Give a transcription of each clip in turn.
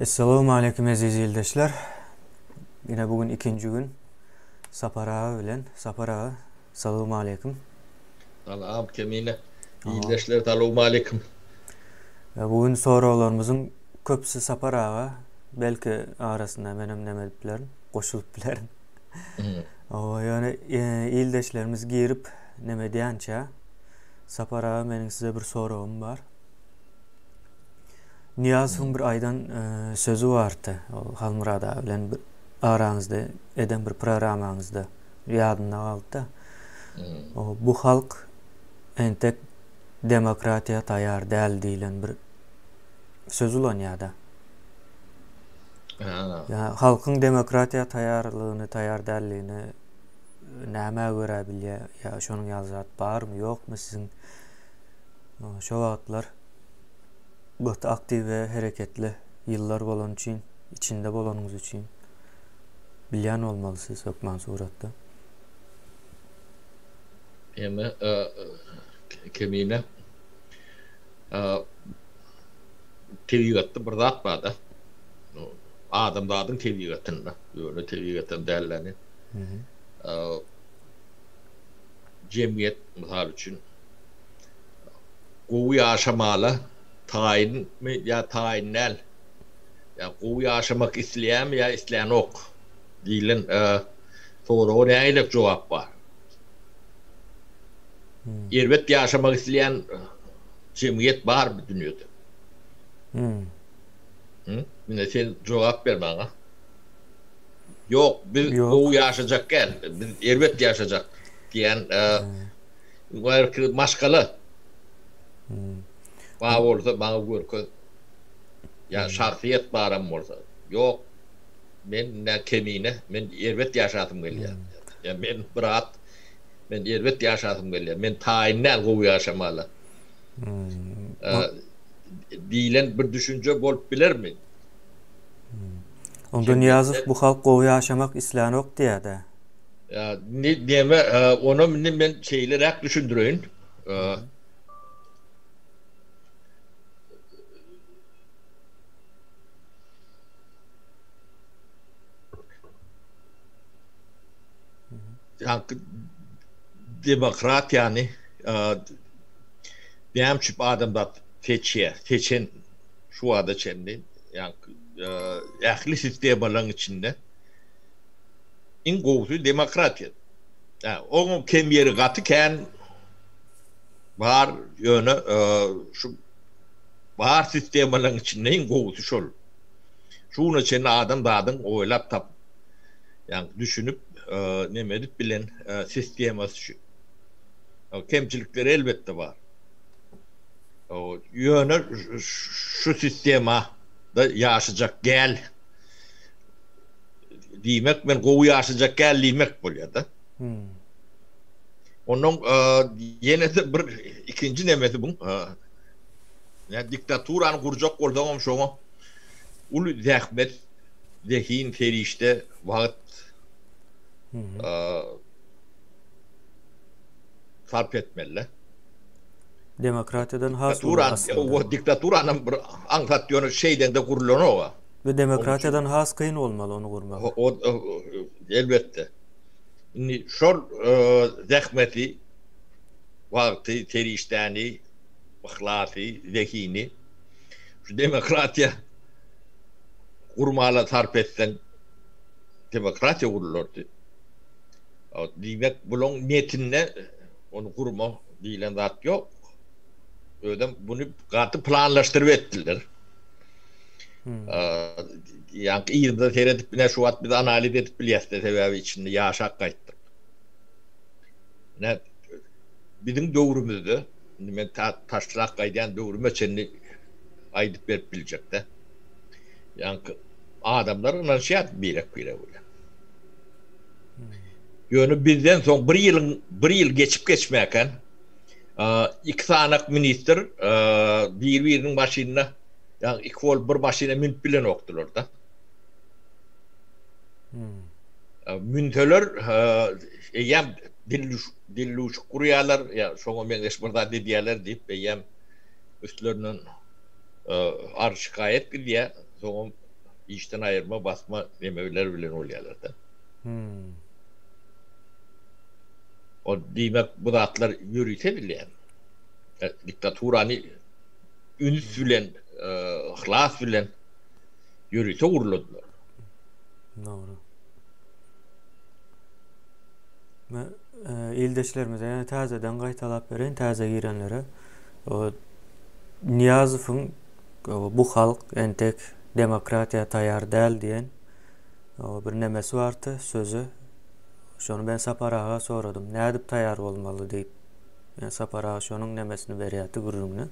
Essalawmaleýkim eziz ildeşler. Ine bu gün ikinji gün. Sapar aga bilen. Sapar aga, salawmaleýkim. Salam Kemine. Ildeşler salawmaleýkim. Bu gün soraglarymyzyň köpüsi Sapar aga, belki arasynda menem neme edip bilerin, goşulyp bilerin. Hawa, ýöne ildeşlerimiz girip neme edýänçä, Sapar aga meniň size bir soragym bar. Nyýazowyň bir aýdan sözi bardy. Ol Halmyrat aga bilen bir araňyzda eden bir programmaňyzda ýadymda galdy-da. O bu halk entek demokratiýa taýýar däl diýlen bir söz ulanýar-da. Ýa halkyň demokratiýa taýýarlygyny, taýýar dälligini nämä görä bilýär? Ýa şonuň ýaly zat barmy, ýokmy siziň Şo wagtlar gaty aktiw we hereketli ýyllar bolany üçin, içinde bolanyňyz üçin bilýän bolmaly siz hökman suratda. Eme Kemine tebigatda bir zat barda. Adamzadyň tebigatynda, ýöne tebigatam däl-de. Jemgyýet mysal üçin Gowy ýaşamala taýynmy ýa taýyn däl? Ýa gowy ýaşamak isleýärmi ýa islänok diýlen soraga nähili jogap bar? Erbet ýaşamak isleýän jemgyýet barmy dünýede? Ine sen jogap ber maňa. Ýok, biz gowy ýaşajak däl, biz erbet ýaşajak diýen Belki maşgala bar bolsa maňa görkez. Ýa şahsyýet baram bolsa. Ýok. Men nä kemine, men erbet ýaşasym gelýär. Ýa men brat, men erbet ýaşasym gelýär. Men taýyn däl gowy ýaşamala. Diýlen bir düşünje bolup bilermi? Onda Nyýazow bu halk gowy ýaşamak islänok diýýär-dä. Neme, onam indi men şeýleräk düşündireýin. Ýaňky demokratiýany näme üçin adamzat seçýär, seçen şu wagta çenli, ýaňky ähli sistemalaryň içinde Iň gowusy demokratiýa. Hä, oň kem ýeri gaty kän bar, ýöne şu bar sistemalaryň içinde iň gowusy şol. Şu güne çenli adam zadyň oýlap tapyp, ýagny düşünip, neme edip bilen sistemasy şu. Kemçilikleri elbetde bar. Ýöne şu sistemada ýaşajak däl. Diýmek men gowy ýaşajak gel diýmek bolýar-da. Ondan ýene-de bir ikinji nemesi bu. Ýa diktaturany gurjak bolsaňam şoňa uly zähmet, zehin, serişde, wagt sarp etmeli. Demokratiýadan has uly aslynda. Diktaturanam bir aňsat ýöne şeýdeňde gurulanok-a. We demokratiýadan has kyn bolmaly ony gurmak. Elbetde. Indi şol zähmeti, wagty, serişdäni, yhlasy, zehini şu demokratiýa gurmala sarp etseň, demokratiýa gurulardy. Diýmek, bulaň netinde ony gurma diýlen zat ýok. Özem muny gaty planlaşdyryp etdiler. Ýaňky yzymyza seredip ine şu wagt biz analiz edip bilýäs-de sebäbi içinde ýaşap gaýtdyk. Ine biziň döwrümizde indi men taşlap gaýdýan döwrüme çenli aýdyp berip biljek-de. Ýaňky adamlar ynanyşýardy birek-biregi bilen. Ýöne bizden soň bir ýylyň bir ýyl geçip geçmäkän iki sanak ministr bir-biriniň maşynyna Ýagny iki bolup bir maşyna münüp bilenokdylar-da. Münseler eýýäm dilluşuk gurýarlar, ýa şoňa meňzeş bir zat edýärler diýip eýýäm üstlerinden arz-şikaýat gidýär. Soňam. Işden aýyrma, basma nemeler bilen bolýarlar-da. Hmm. O diýmek bu zatlar ýörite edilýär. Diktaturany üns bilen, yhlas bilen ýörite gurladylar. Dogry. Men ildeşlerimize ýene täzeden gaýtalap bereýin, täze girenlere. O Nyýazowyň bu halk entek demokratiýa taýýar däl diýen bir nemesi bardy, sözi. Şony men Sapar aga soradym, nädip taýýar bolmaly diýip. Ýa Sapar aga şonuň nemesini berýärdi gürrüňini.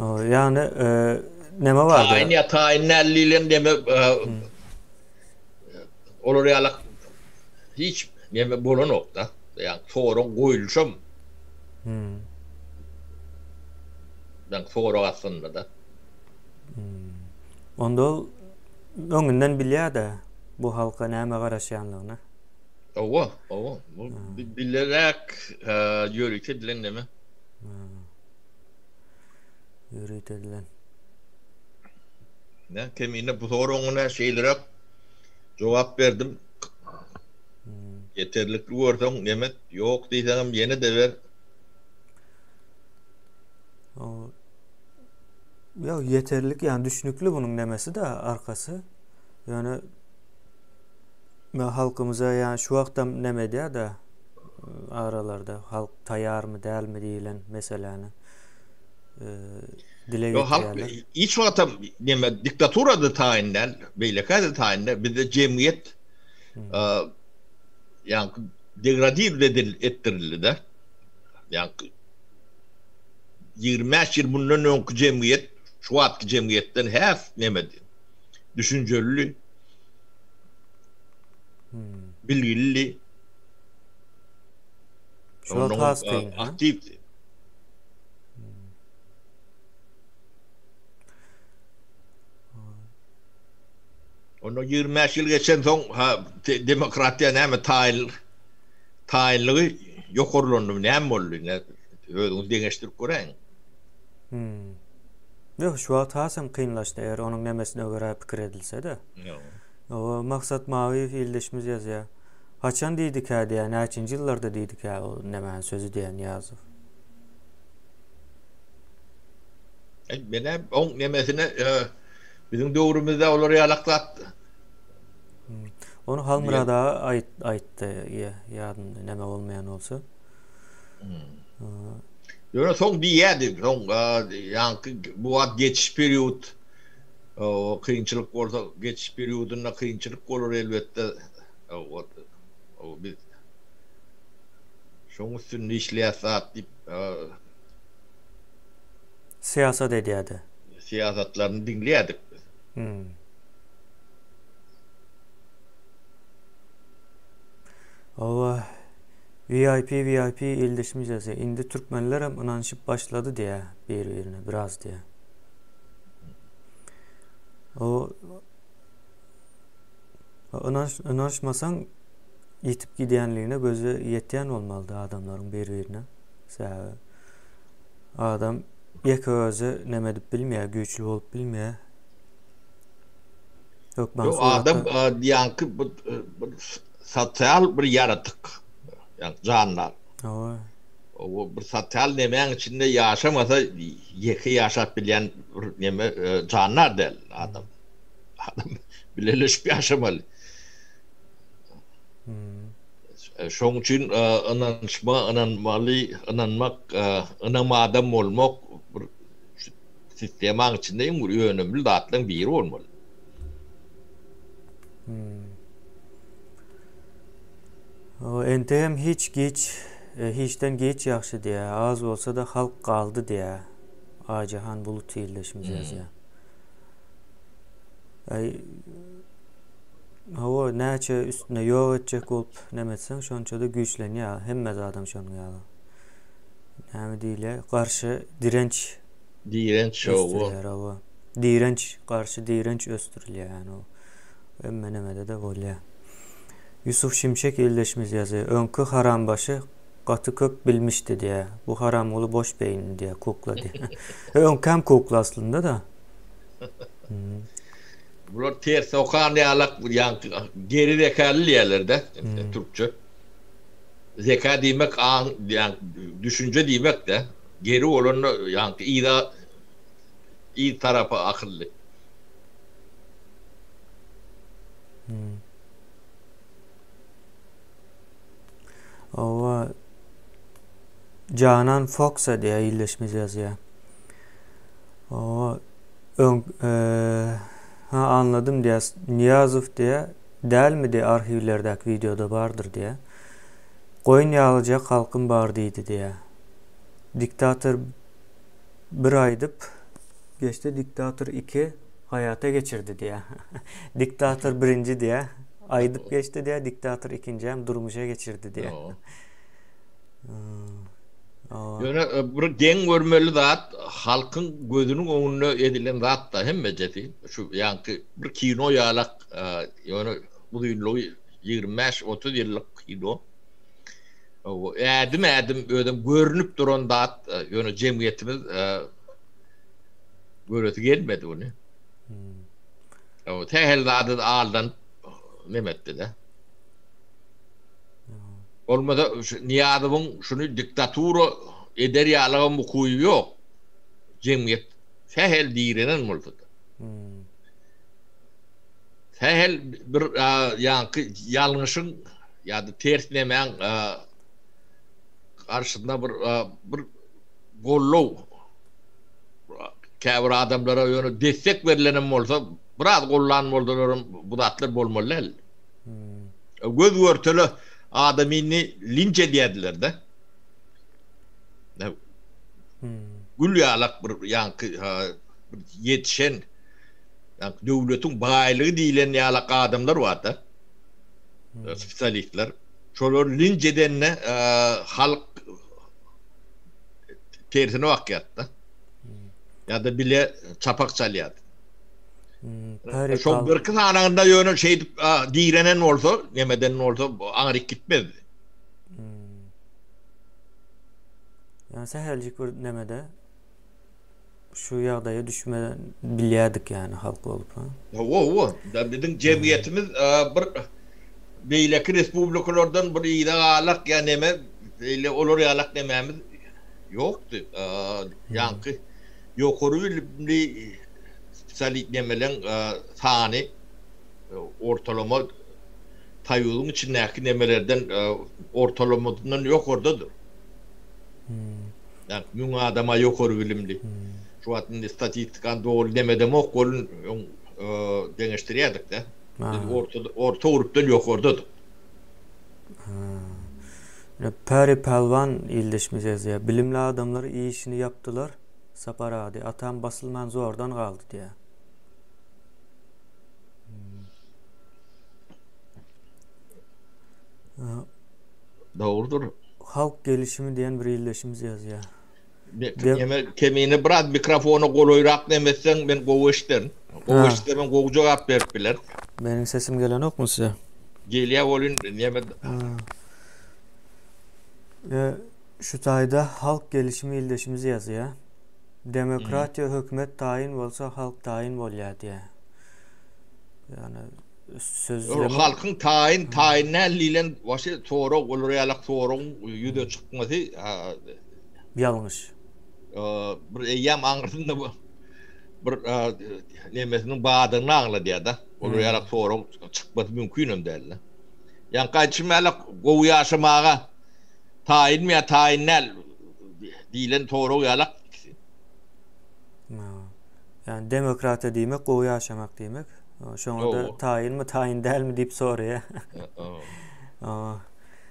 Ýagny neme bardy? Taýyn ýa taýyn däl diýlen neme olar ýaly hiç neme bolanok-da. Ýa sorag goýulşam. Hmm. Ýa sorag aslynda-da. Hmm. Onda ol öňünden bilýär-de bu halka näme garaşýanlygyny. Hawa, hawa. Bu bilerek ýörite edilen neme? Ýörite edilen. Ne, kemine bu soragyňa şeýleräk jogap berdim. Ýeterlikli görseň nemet, ýok diýseňem ýene-de ber. Ýok, ýeterlik, ýagny düşnükli bunuň nemesi-de arkasy. Ýöne Men halkymyza ýa şu wagtam neme edýär-de aralarda halk taýýarmy dälmi diýilen meseläni dile Ýok, halk getirýärler. hiç wagtam neme diktatura-da taýyn däl, beýlekä-de taýyn däl. Bizde jemgyýet ýaňky degradir edil etdirildi-de. Ýaňky 25 ýyl mundan öňki jemgyýet şu wagtky jemgyýetden has nemedi, düşünjelidi. Bilgilidi. Şu wagt has kyn. Aktiwdi. Onda 25 ýyl geçensoň, ha demokratiýa näme taýyn taýynlygy ýokarlandy, näme boldy? Ne özüňiz deňeşdirip göräýiň. Hmm. Ýok, şu wagt hasam kynlaşdy, eger onuň nemesine görä pikir edilse-de. Ýok. Oba Maksat Mawyýew ildeşimiz ýazýar. Haçan diýdikä diýýär, näçinji ýyllarda diýdikä ol nemäni sözi diýýär Nyýazow. Eý, menem oň nemesine biziň döwrümizde olar ýalak zat. Ony Halmyrat aga aýt aýtdy, ýadymda neme bolmaýan bolsa. Ýöne soň diýýärdi, soň ýaňky bu wagt geçiş period O kynçylyk bolsa geçiş periodynda kynçylyk bolar elbetde. O biz şoň üstünde işleýäs zat diýip syýasat edýärdi. Syýasatlaryny diňleýärdik biz. Hmm. Owa VIP VIP ildeşimiz ýazýar. Indi türkmenlerem ynanyşyp başlady diýýär bir-birine biraz diýýär. O ynanç ynanşmasaň ýitip gidýänligine gözi ýetýän bolmalydy adamlaryň bir-birine. Sebäbi adam ýeke özi neme edip bilmeýär, güýçli bolup bilmeýär. Hökman Ýok, adam ýaňky bir sosial bir ýaratyk. Ýaňky jandar. Hawa. O bir sosial nemäň içinde ýaşamasa ýeke ýaşap bilýän bir neme jandar däl adam. Adam bileleşip ýaşamaly. Şoň üçin ynanyşma, ynanmaly, ynanmak, ynam adam bolmak bir sistemaň içinde iň bir önümli zatlaryň biri bolmaly. Entegem hiç giç, hiçden giç ýagşy diýýär. Az bolsa-da halk galdy diýýär. Aýjahan Bulut ildeşimiz ýazýar. Aý Hawa, näçe üstüne ýok etjek bolup neme etseň, şonça-da güýçlenýär. Hemme zadam şonuň ýaly. Näme diýilýär? Garşy direnç. Direnç, hawa. Hawa. Direnç, garşy direnç ösdürilýär ýani o. Hemme nemede-de bolýar. Ýusuf Şimşek ildeşimiz ýazýar, Öňki harambaşy gaty köp bilmişdi diýýär. Bu Haramguly boş beýinli diýýär, kukla diýýär. Öňkäm kukla aslynda-da. Bular ters okan ýalak ýaňky geri zekaly diýýärler-de türkçe. Zeka diýmek aň, ýaňky düşünje diýmek-de. Geri bolanda ýaňky yza yz tarapa akylly. Owa Janan Foksa diýýär ildeşimiz ýazýar. Owa öň ha anladym diýýär. Nyýazow diýýär dälmi diýýär arhiwlerdäki wideoda bardyr diýýär. Goýun ýalyjak halkym bar diýdi diýýär. Diktator bir aýdyp geçdi diktator iki haýata geçirdi diýýär. Diktator birinji diýýär. Aýdyp geçdi diýýär, diktator ikinjäm durmuşa geçirdi diýýär. Ýöne e, bir geň görmeli zat halkyň gözüniň öňünde edilen zat da hemmejesi. Şu ýaňky bir kino ýalak, e, ýöne uzynlygy 25-30 ýyllyk kino. Ädim-ädim özem görnüp duran zat, e, ýöne jemgyýetimiz göresi gelmedi ony. Hmm. Sähel zady aldanyp neme etdi-de. Bolmasa Nyýazowyň şuny diktatura eder ýalygam ukyby ýok. Jemgyýet sähel direnen bolsa-da. Hmm. Sähel bir ýaňky ýalňyşyň ýa-da ters nemäň garşysynda bir bir goldaw käbir adamlara ýöne destek berlenem bolsa, biraz gollan bolsalaram bu zatlar bolmaly däl. Hmm. Göz görtele adamyny linç edýärdiler-de. Hmm. Gül ýalak bir ýaňky bir ýetişen ýaňky döwletiň baýlygy diýlen ýalak adamlar barda. Hmm. Spesialistler. Şolar linç edende halk tersine bakýardy-da. Ýa-da bile çapak çalýardy. Hmm, Şol birki sanagynda ýöne şeýdip direnen bolsa, nemeden bolsa aňryk gitmezdi. Hmm. Ýa säheljik bir nemede şu ýagdaýa düşme bilýärdik ýani halk bolup ha. Hawa, hawa. Biziň jemgyýetimiz bir beýleki respublikalardan bir yza galak ýa neme beýle olar ýalak nemämiz ýokdy. Ýaňky ýokary bilimli spesialist nemeleň sany ortalama Soýuzyň içindäki nemelerden ortalamasyndan ýokardadyr. Ýa 1000 adama ýokary bilimli. Şu wagt indi statistikany doly nemedemok welin öň deňeşdirýärdik-de. Biz orta orta grupdan ýokardadyk. Peri Pälwan ildeşimiz ýazýar. Bilimli adamlar işini ýapdylar. Sapar ady. Atam basylman zordan galdy diýýär. Dogrudyr. Halk gelişimi diýen bir ildeşimiz ýazýar. Neme kemine biraz mikrofona golaýrak neme etseň men gowy eşiderin. Gowy eşitsem gowy jogap berip biler. Meniň sesim gelenokmy size? Gelýär welin neme E, şu taýda halk gelişimi ildeşimiz ýazýar. Demokratiýa hökümet taýyn bolsa halk taýyn bolýar diýýär. Ýagny sözlemi Halkyň taýyn, taýyn däl diýlen başy sorag, olar ýalak soragyň ýüze çykmasy ýalňyş. Bir eýýäm aňyrsynda bu bir nemesiniň bardygyny aňladýar-da. Olar ýalak sorag çykmasy mümkinem däl-de. Ýaňky aýdyşym ýalak gowy ýaşamaga taýynmy ýa taýyn däl diýlen sorag ýalak. Ýani demokratiýa diýmek gowy ýaşamak diýmek. Şoňa-da taýynmy, taýyn dälmi diýip soraýar.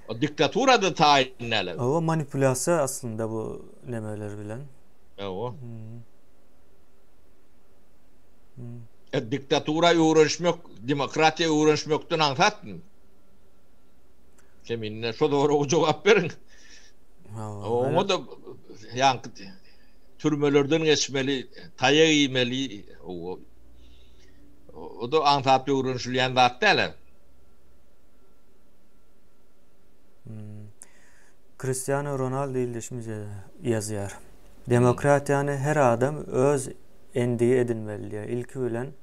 O diktatura-da taýyn däl. Hawa, manipulýasiýa aslynda bu nemeler bilen. Hawa. E, diktatura öwrenişmek, demokratiýa öwrenişmekden aňsatmy? Keminde şo soraga jogap beriň. Oňa-da ýaňky türmelerden geçmeli, taýak iýmeli. O-da aňsat öwrenişilýän zat däl. Hmm. Cristiano Ronaldo ildeşimiz ýazýar. Demokratiýany her adam öz endigi edinmeli diýýär. Ilki bilen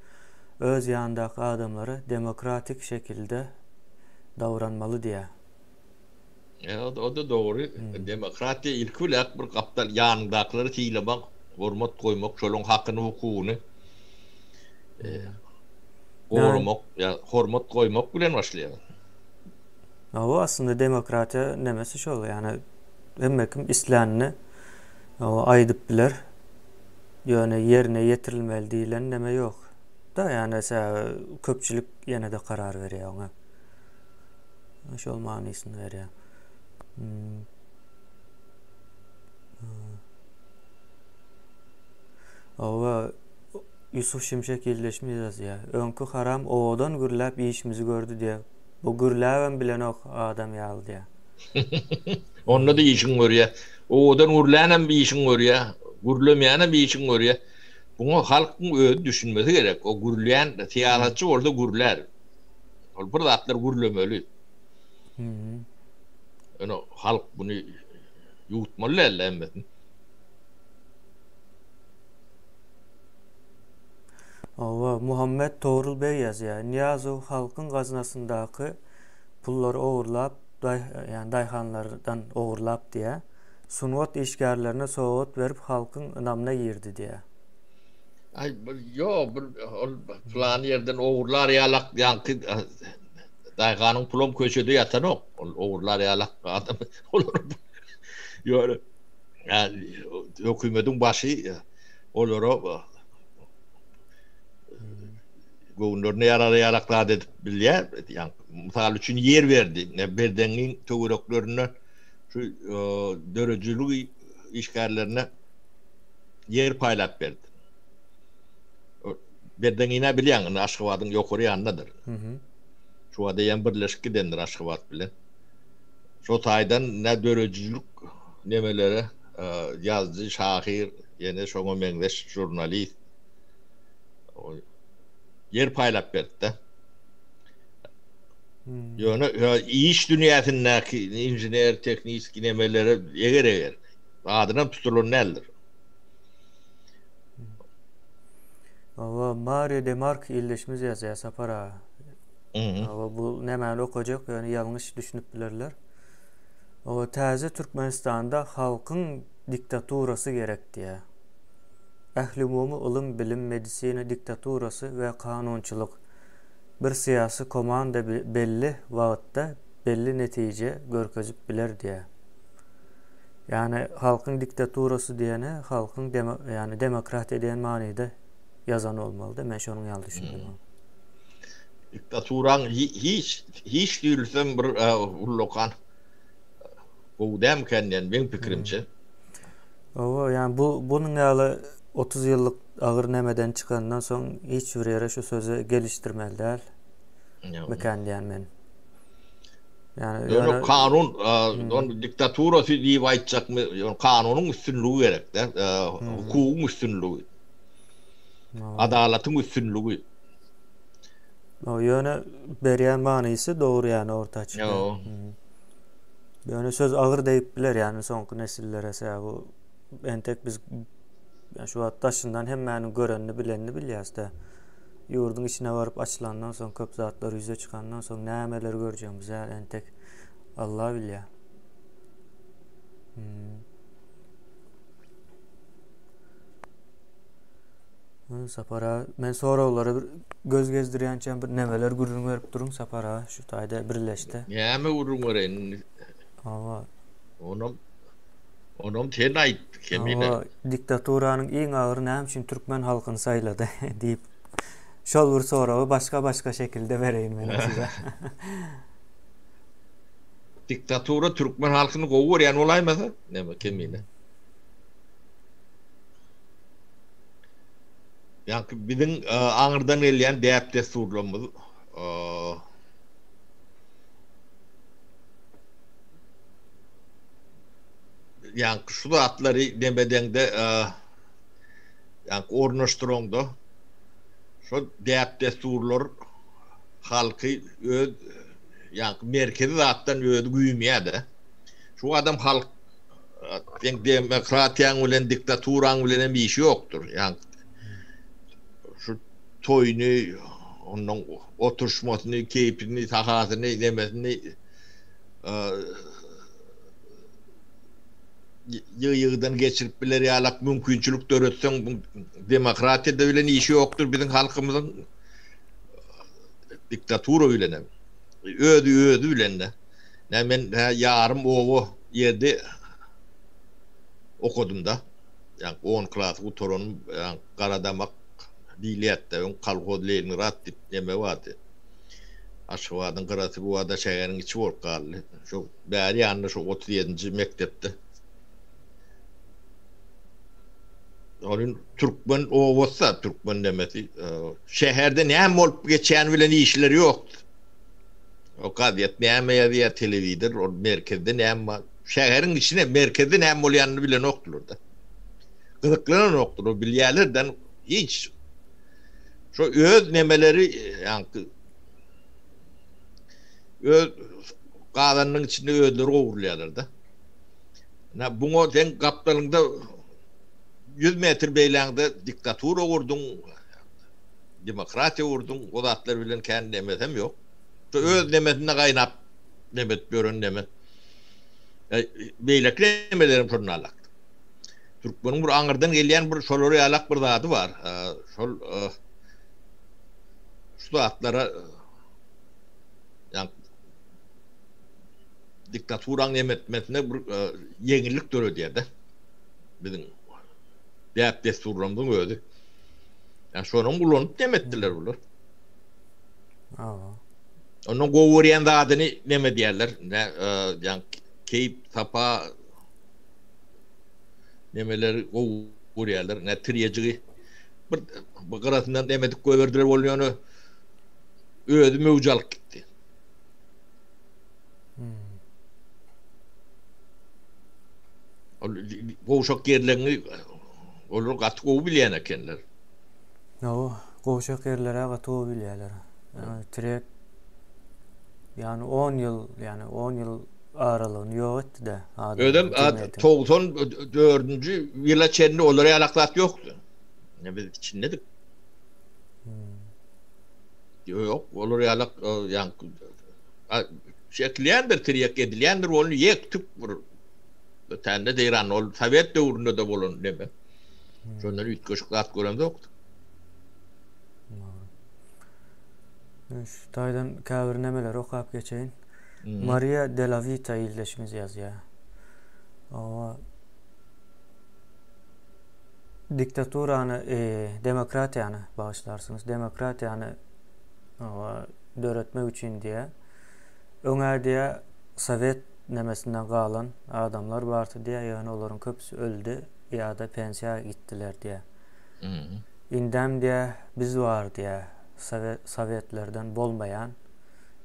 Öz ýanyndaky adamlara demokratik şekilde dawranmaly diýýär. O-da dogry. Demokratiýa ilki bilen bir gapdal ýanyňdakylary sylamak, hormat goýmak, şolaryň hakyny, hukugyny goramak, ýa hormat goýmak bilen başlaýar. Hawa, aslynda demokratiýa nemesi şol, ýagny hemme kim islänini aýdyp biler. Ýöne ýerine ýetirilmeli diýlen neme ýok. Da, ýagny sebäbi köpçülik ýene-de karar berýär oňa. Şol manysyny berýär. Hmm. Owa Ýusuf Şimşek ildeşimiz ýazýar. Öňki haram owadan gürläp işimizi gördi diýýär. Bu gürläbem bilenok adam ýaly diýýär. Onda-da işiň görýär. Owadan gürlänem işiň görýär, gürlemeýänem işiň görýär. Buňa halkyň özi düşünmesi gerek. O gürleýän syýasatçy bolsa gürlär. Ol bir zatlar gürlemeli. Ýöne halk muny ýuwutmaly däldi hemmesini. Hawa, Muhammet Togrul beg ýazýar. Nyýazow halkyň gaznasyndaky pullary ogurlap, ýagny daýhanlardan ogurlap diýýär. Sungat işgärlerine sowgat berip halkyň ynamyna girdi diýýär. Aý bir ýok bir ol plan ýerden ogurlar ýalak ýaňky daýhanyň pulam köçede ýatanok. Ol ogurlar ýalak adam olar ýöne hökümediň başy olara göwünlerine ýarar ýalak zat edip bilýär. Ýaňky mysal üçin ýer berdi. Berdeňiň töwereklerinde şu döredijilik işgärlerine ýer paýlap berdi. Berdeňine bilýäň, indi Aşgabadyň ýokary ýanyndadyr. Şu wagt eýýäm birleşip gidendir Aşgabat bilen. Şo taýdan nä döredijilik nemelere ýazyjy, şahyr, ýene şoňa meňzeş žurnalist ýer paýlap berdi-de. Ýöne iş dünýäsindäki inžener, tehniski nemelere eger-eger adynam tutulan däldir. Hawa, Mario Demark ildeşimiz ýazýar Sapar aga. Hawa, bu nämäni okajak, ýöne ýalňyş düşünip bilerler. Hawa, täze Türkmenistanda halkyň diktaturasy gerek diýýär. Ählumumy ylym, bilim, medisina diktaturasy we kanunçylyk. Bir syýasy komanda belli wagtda belli netije görkezip biler diýýär. Ýagny halkyň diktaturasy diýeni halkyň demo, ýagny demokratiýa diýen manyda ýazan bolmalyda. Men şonuň ýaly düşündim. Hmm. Diktaturaň hiç hiç diýilsem bir e, ullakan gowy dälmikä diýen meň pikirimçe. Hmm. Owa, ýagny bu bunuň ýaly 30 ýyllyk agyr nemeden çykandan soň hiç bir ýere şu sözi gelişdirmeli däl. Mikan diýen men. Ýöne ýöne kanun, ony diktaturasy diýip aýtjakmy, ýöne kanunyň üstünligi gerek-de, hukugyň üstünligi. Adalatyň üstünligi. Ýöne berýän manysy dogry ýagny orta çykýar. Ýöne söz agyr degip biler ýagny soňky nesillere sebäbi entek biz şu wagt daşyndan hemmäniň görenini bilenini bilýäs-de. Ýurduň içine baryp açylandan soň köp zatlar ýüze çykandan soň nämeler görjegimizi hä entek Alla bilýär. Hmm. Sapar aga, men soraglara bir göz gezdirýänçäm bir nemeler gürrüň berip duruň Sapar aga, şu taýda birleşdi. Näme gürrüň bereýin? Hawa. Onam Onam sen aýt, Kemine. Hawa, diktaturanyň iň agyry näme üçin türkmen halkyny saýlady diýip, şol bir soragy başga-başga şekilde bereýin menem size. Diktatura türkmen halkyny gowy görýän bolaýmasa, näme Kemine. Ýaňky biziň aňyrdan gelýän däp-dessurlarymyz Ýaňky şu zatlary nemedeňde ýaňky ornaşdyraňda şo däp-dessurlar halky öz ýaňky merkezi zatdan özi güýmýär-de. Şu adam halk seň demokratiýaň bilen diktaturaň bilen hem işi ýokdur. Ýaňky şu toýuny. Ondan oturşmasyny, keýpini, sahasyny, nemesini ýygy-ýygydan geçirip biler ýalak mümkinçilik döretseň, demokratiýada bilen işi ýokdur biziň halkymyzyň diktatura bilenem. Özi özi bilen-de. Nä men hä ýarym oba ýerde okadym-da. Ýa on klasy gutaranym ýa Garadamak diýilýärdi-de öň kolhoz Leningrad diýip neme bardy. Aşgabadyň gyrasy bu bada şäheriň içi bolup galdy. Şo bäri ýanynda şo 37-nji mekdepde. Ol türkmen obasy-da, türkmen nemesi. Şäherde näme bolup geçýäni bilen işleri ýokdy. O gazet näme ýazýar, telewizor, ol merkezde näme bar. Şäheriň içine, merkezde näme bolýanyny bilenokdylar-da. Gyzyklananokdylar, bilýärlerden hiç. Şo öz nemeleri, ýaňky öz gazanynyň içinde özleri gowrulýarlar-da. Na buňa sen gapdalyňda 100 metr beýläňde diktatura gurduň, demokratiýa gurduň, o zatlar bilen kän nemesem ýok. Şu öz nemesinde gaýnap neme edip ýören neme. Beýleki nemelerem şondan alak. Türkmeniň bir aňyrdan gelýän bir şolar ýalak bir zady bar. Şol şu zatlara ýa diktaturaň neme etmesine bir ýeňillik döredýär-de. Biziň däp-dessurlarymyzyň özi. Ýa şonuň ulanyp neme etdiler bular? Hawa. Ondan gowy görýän zadyny neme diýerler? Nä, ýa keýp, sapa nemeleri gowy görýärler. Nä tirýejigi bir bir gyrasyndan neme edip goýberdiler boldy ýöne özi möwç alyp gitdi. Hmm. Ol gowşak ýerlerini olar gaty gowy bilýän ekenler. Hawa, gowşak ýerleri gaty gowy bilýärler. Trek ýani 10 ýyl, ýani 10 ýyl aralygyny ýok etdi-de. Özem 94-nji ýyla çenli olar ýalak zat ýokdy. Biz içindedik. Hmm. Ýok, olar ýalak ýa çekilýändir, tirýek edilýändir, ony ýek tük bir Ötende Deýran ol sowet döwründe-de bolan neme. Şondan üýtgeşik zat göremzokdy. Şu taýdan käbir nemeleri okap geçeýin. Maria de la Vita ildeşimiz ýazýar. Owa diktaturany, e, demokratiýany bagyşlarsyňyz, demokratiýany owa döretmek üçin diýä. Öňä diýä sowet nemesinden galan adamlar bardy diýä, ýöne olaryň köpüsi öldi ýa-da pensiýa gitdiler diýä. Indem diýä biz bar diýä, sowetlerden bolmaýan,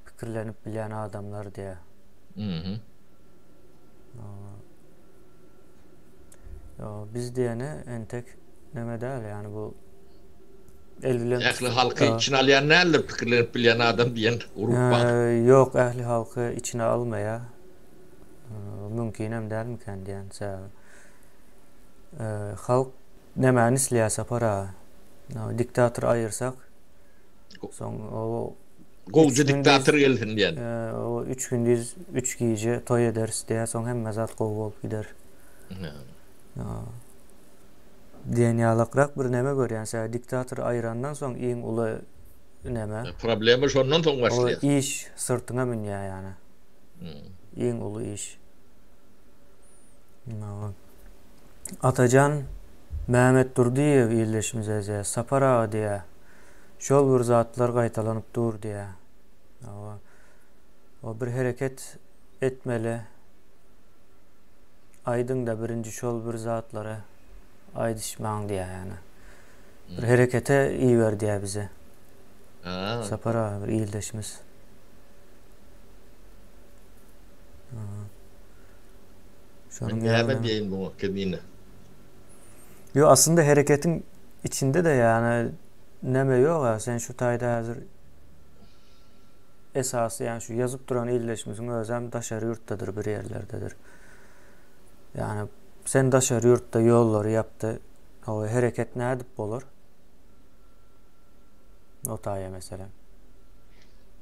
pikirlenip bilýän adamlar diýä. Biz diýeni entek neme däl, ýagny bu el bilen Ähli halky içine alýan däldir pikirlenip bilýän adam diýen grup bar. Ýok, ähli halky içine almaýar. Mümkinem dälmikän diýen sebäbi. Halk nämäni isleýär Sapar aga? Diktator aýyrsak, soň o Gowja diktator gelsin diýen. O üç gündiz, üç gije toý ederis diýär, soň hemme zat gowy bolup gider. Diýen ýalakrak bir neme görýän, sebäbi diktatory aýyrandan soň iň uly neme. Problema şondan soň başlaýar. O iş syrtyňa münýär ýany. Iň uly iş. Atajan Mämmetdurdyýew ildeşimiz ýazýar, Sapar aga diýýär, şol bir zatlar gaýtalanyp dur diýýär. Hawa. O bir hereket etmeli. Aýdyňda birinji şol bir zatlary aýdyşmaň diýýär ýani. Bir herekete iber diýýär bize. Sapar aga bir ildeşimiz. Şonuň näme diýeýin muňa kemine. Ýok aslynda hereketiň içinde-de ýani neme ýok a sen şu taýda häzir esasy ýani şu ýazyp duran ildeşimiziň özem daşary ýurtdadyr bir ýerlerdedir. Ýani sen daşary ýurtda ýollary ýapdy. O hereket nädip bolar? O taýa meselem.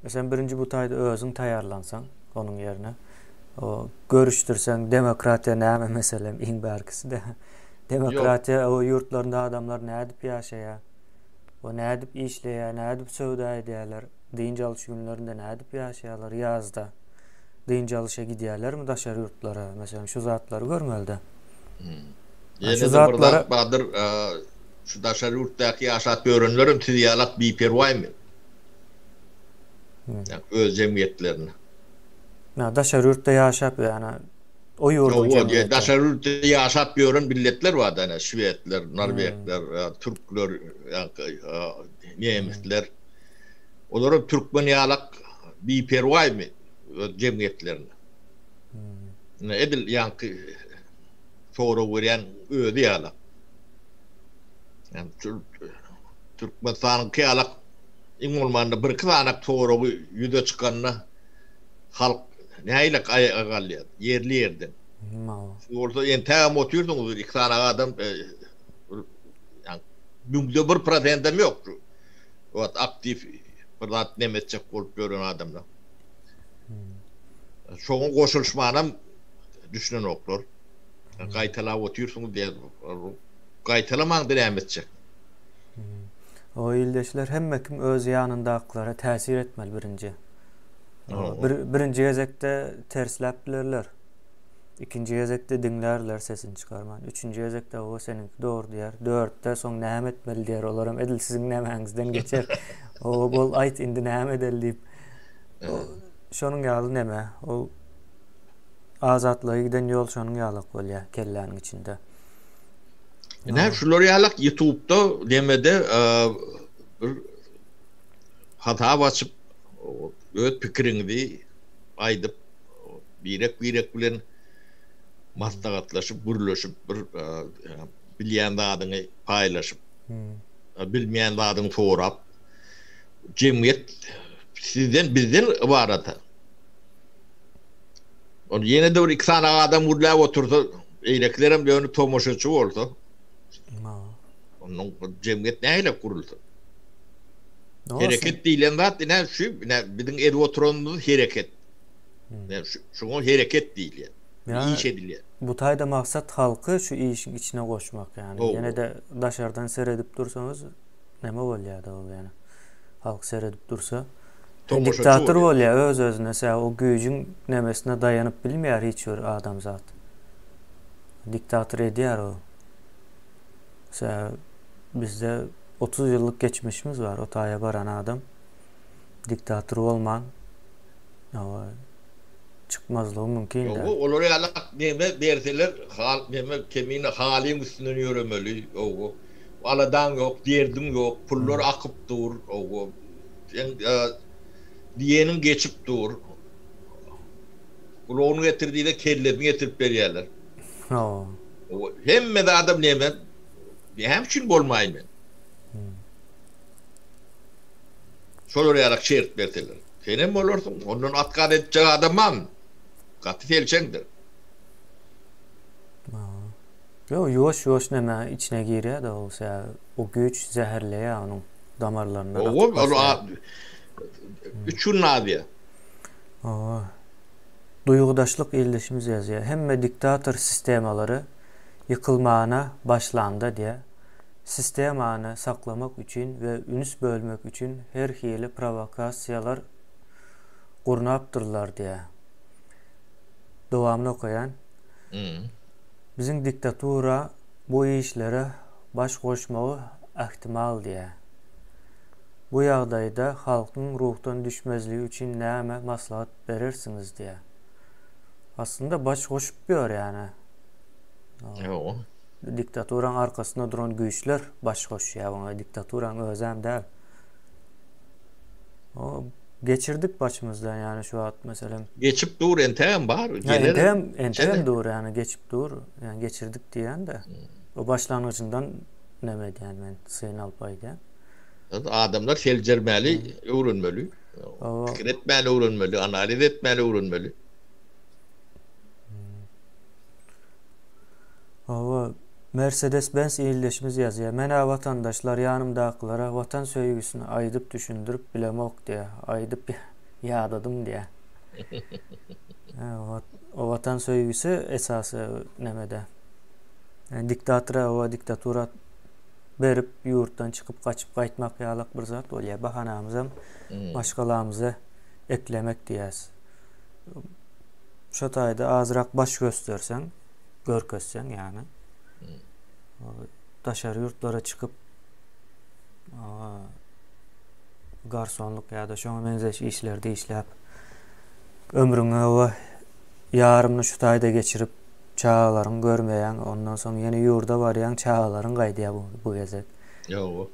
Sen birinji bu taýda özüň taýýarlansaň, onuň ýerine o görüşdirseň demokratiýa näme meselem iň bärkisi-de. Demokratiýa o ýurtlarynda adamlar nädip ýaşaýar? O nädip işleýär, nädip söwda edýärler? Dynç alyş günlerinde nädip ýaşaýarlar ýazda? Dynç alyşa gidýärlermi daşary ýurtlara? Meselem şu zatlary görmelide. Hmm. Ýene-de bir zat bardyr, şu daşary ýurtdaky ýaşap ýörenlerem siz ýalak biperwaýmy? Ýa öz jemgyýetlerine. Ýa daşary ýurtda ýaşap ýa o ýurduň jemgyýeti. Daşary ýurtda ýaşap ýören milletler bar da, şwedler, norwegler, türkler, nemisler. Olaram türkmen ýalak biperwaýmy öz jemgyýetlerine? Edil ýaňky sorag berýän özi ýalak. Ýani Türkmenistanyňky ýalak iň bolmanda birki sanak soragy ýüze çykanda halk nähili aýaga galýar ýerli ýerden. Siz bolsa entägem otyrsyňyz iki sanak adam ýani müňde bir prosentem ýok şu wagt aktiw bir zat neme etjek bolup ýören adamlar. Şoňa goşulyşmanam düşünenoklar. Gaýtalap otyrsyňyz diýýär. Gaýtalamaňda näme etjek? O ildeşler hemme kim öz ýanyndakylara täsir etmeli birinji. Bir, birinji gezekde tersläp bilerler. Ikinji gezekde diňlärler sesini çykarman. Üçünji gezekde o seniňki dogry diýer. Dörtde soň näme etmeli diýer. Olaram edil siziň nämäňizden geçer. O bol aýt indi näme edeli diýip. Şonuň ýaly neme? Ol azatlyga giden ýol şonuň ýalak bolýar kelläniň içinde. Ine şular ýalak YouTube'da demede bir hasap açyp öz pikiriňizi aýdyp birek-birek bilen maslahatlaşyp, gürleşip bir bilýän zadyňy paýlaşyp, bilmeýän zadyňy sorap jemgyýet sizden bizden ybarat. Ol ýene-de bir iki sany adam gürläp otursa, beýlekilerem ýöne tomaşaçy bolsa, ondan jemgyýet nähili gurulsa? Hereket diýlen zat ine şu, ine biziň edip oturanymyz hereket. Ine şuňa hereket diýilýär. Iş edilýär. Bu taýda maksat halky şu işiň içine goşmak ýani. Ýene-de daşardan seredip dursaňyz näme bolýar-da ol ýani. Halk seredip dursa. Diktator bolýar öz-özüne sebäbi o güýjüň nemesine daýanyp bilmeýär hiç bir adamzat. Diktator edýär o. Sebäbi bizde 30 ýyllyk geçmişimiz bar. O taýa baran adam diktator bolman çykmazlygy mümkin däl. Owo, olar ýaly neme berseler, hal neme kemine halyň üstünden ýöremeli, owo. Aladaň ýok, derdiň ýok, pullar akyp dur, owo. Seň diýeniň geçip dur. Gulagyny getir diýse kellesini getirip berýärler. Hawa. Hemme zadam neme? Näme üçin bolmaýyn men? Şolar ýalak şert berseler. Senem bolarsyň. Ondan otkaz etjek adam barmy? Gaty selçeňdir. Ýok, ýuwaş-ýuwaş neme içine girýär-de ol sebäbi o güýç zäherleýär onuň damarlaryndan akyp başlaýar. Üç gün nazýa. Hawa. Duýgudaşlyk ildeşimiz ýazýar. Hemme diktator sistemalary ýykylmana başlanda diýýär. Sistemany saklamak üçin we üns bölmek üçin her hili prowokasiýalar gurnapdyrlar diýýär. Dowamyny okaýan. Biziň diktatura bu işlere baş goşmagy ähtimal diýýär. Bu ýagdaýda halkyň ruhdan düşmezligi üçin näme maslahat berersiňiz diýýär. Aslynda baş goşup ýör ýany. Ýok. Diktaturaň arkasynda duran güýçler baş goşýar oňa, diktaturaň özem däl. O geçirdik başymyzdan ýany şu wagt meselem. Geçip dur entegem bar. Geler. Entegem entegem dur ýany geçip dur. Ýani geçirdik diýen-de. O başlangyjyndan näme edýän men syn alyp aýdýan. Adamlar seljermäli öwrenmeli. Pikir etmäni öwrenmeli, analiz etmäni öwrenmeli. Hawa. Mercedes Benz ildeşimiz ýazýar. Men-ä watandaşlar ýanymdakylara watan söýgüsini aýdyp düşündirip bilemok diýýär. Aýdyp ýadadym diýýär. O watan söýgüsi esasy nemede. Diktatora we diktatura berip ýurtdan çykyp gaçyp gaýtmak ýalak bir zat bolýar. Bahanamyzam maşgalamyzy eklemek diýýäs. Şo taýda azrak baş gösterseň, görkezseň ýagny daşary ýurtlara çykyp garsonlyk ýa-da şoňa meňzeş işlerde işläp ömrüňi we ýarymyny şu taýda geçirip çagalaryňy görmeýäň, ondan soň ýene ýurda barýaň, çagalaryň gaýdýar bu, bu gezek. Ýowa.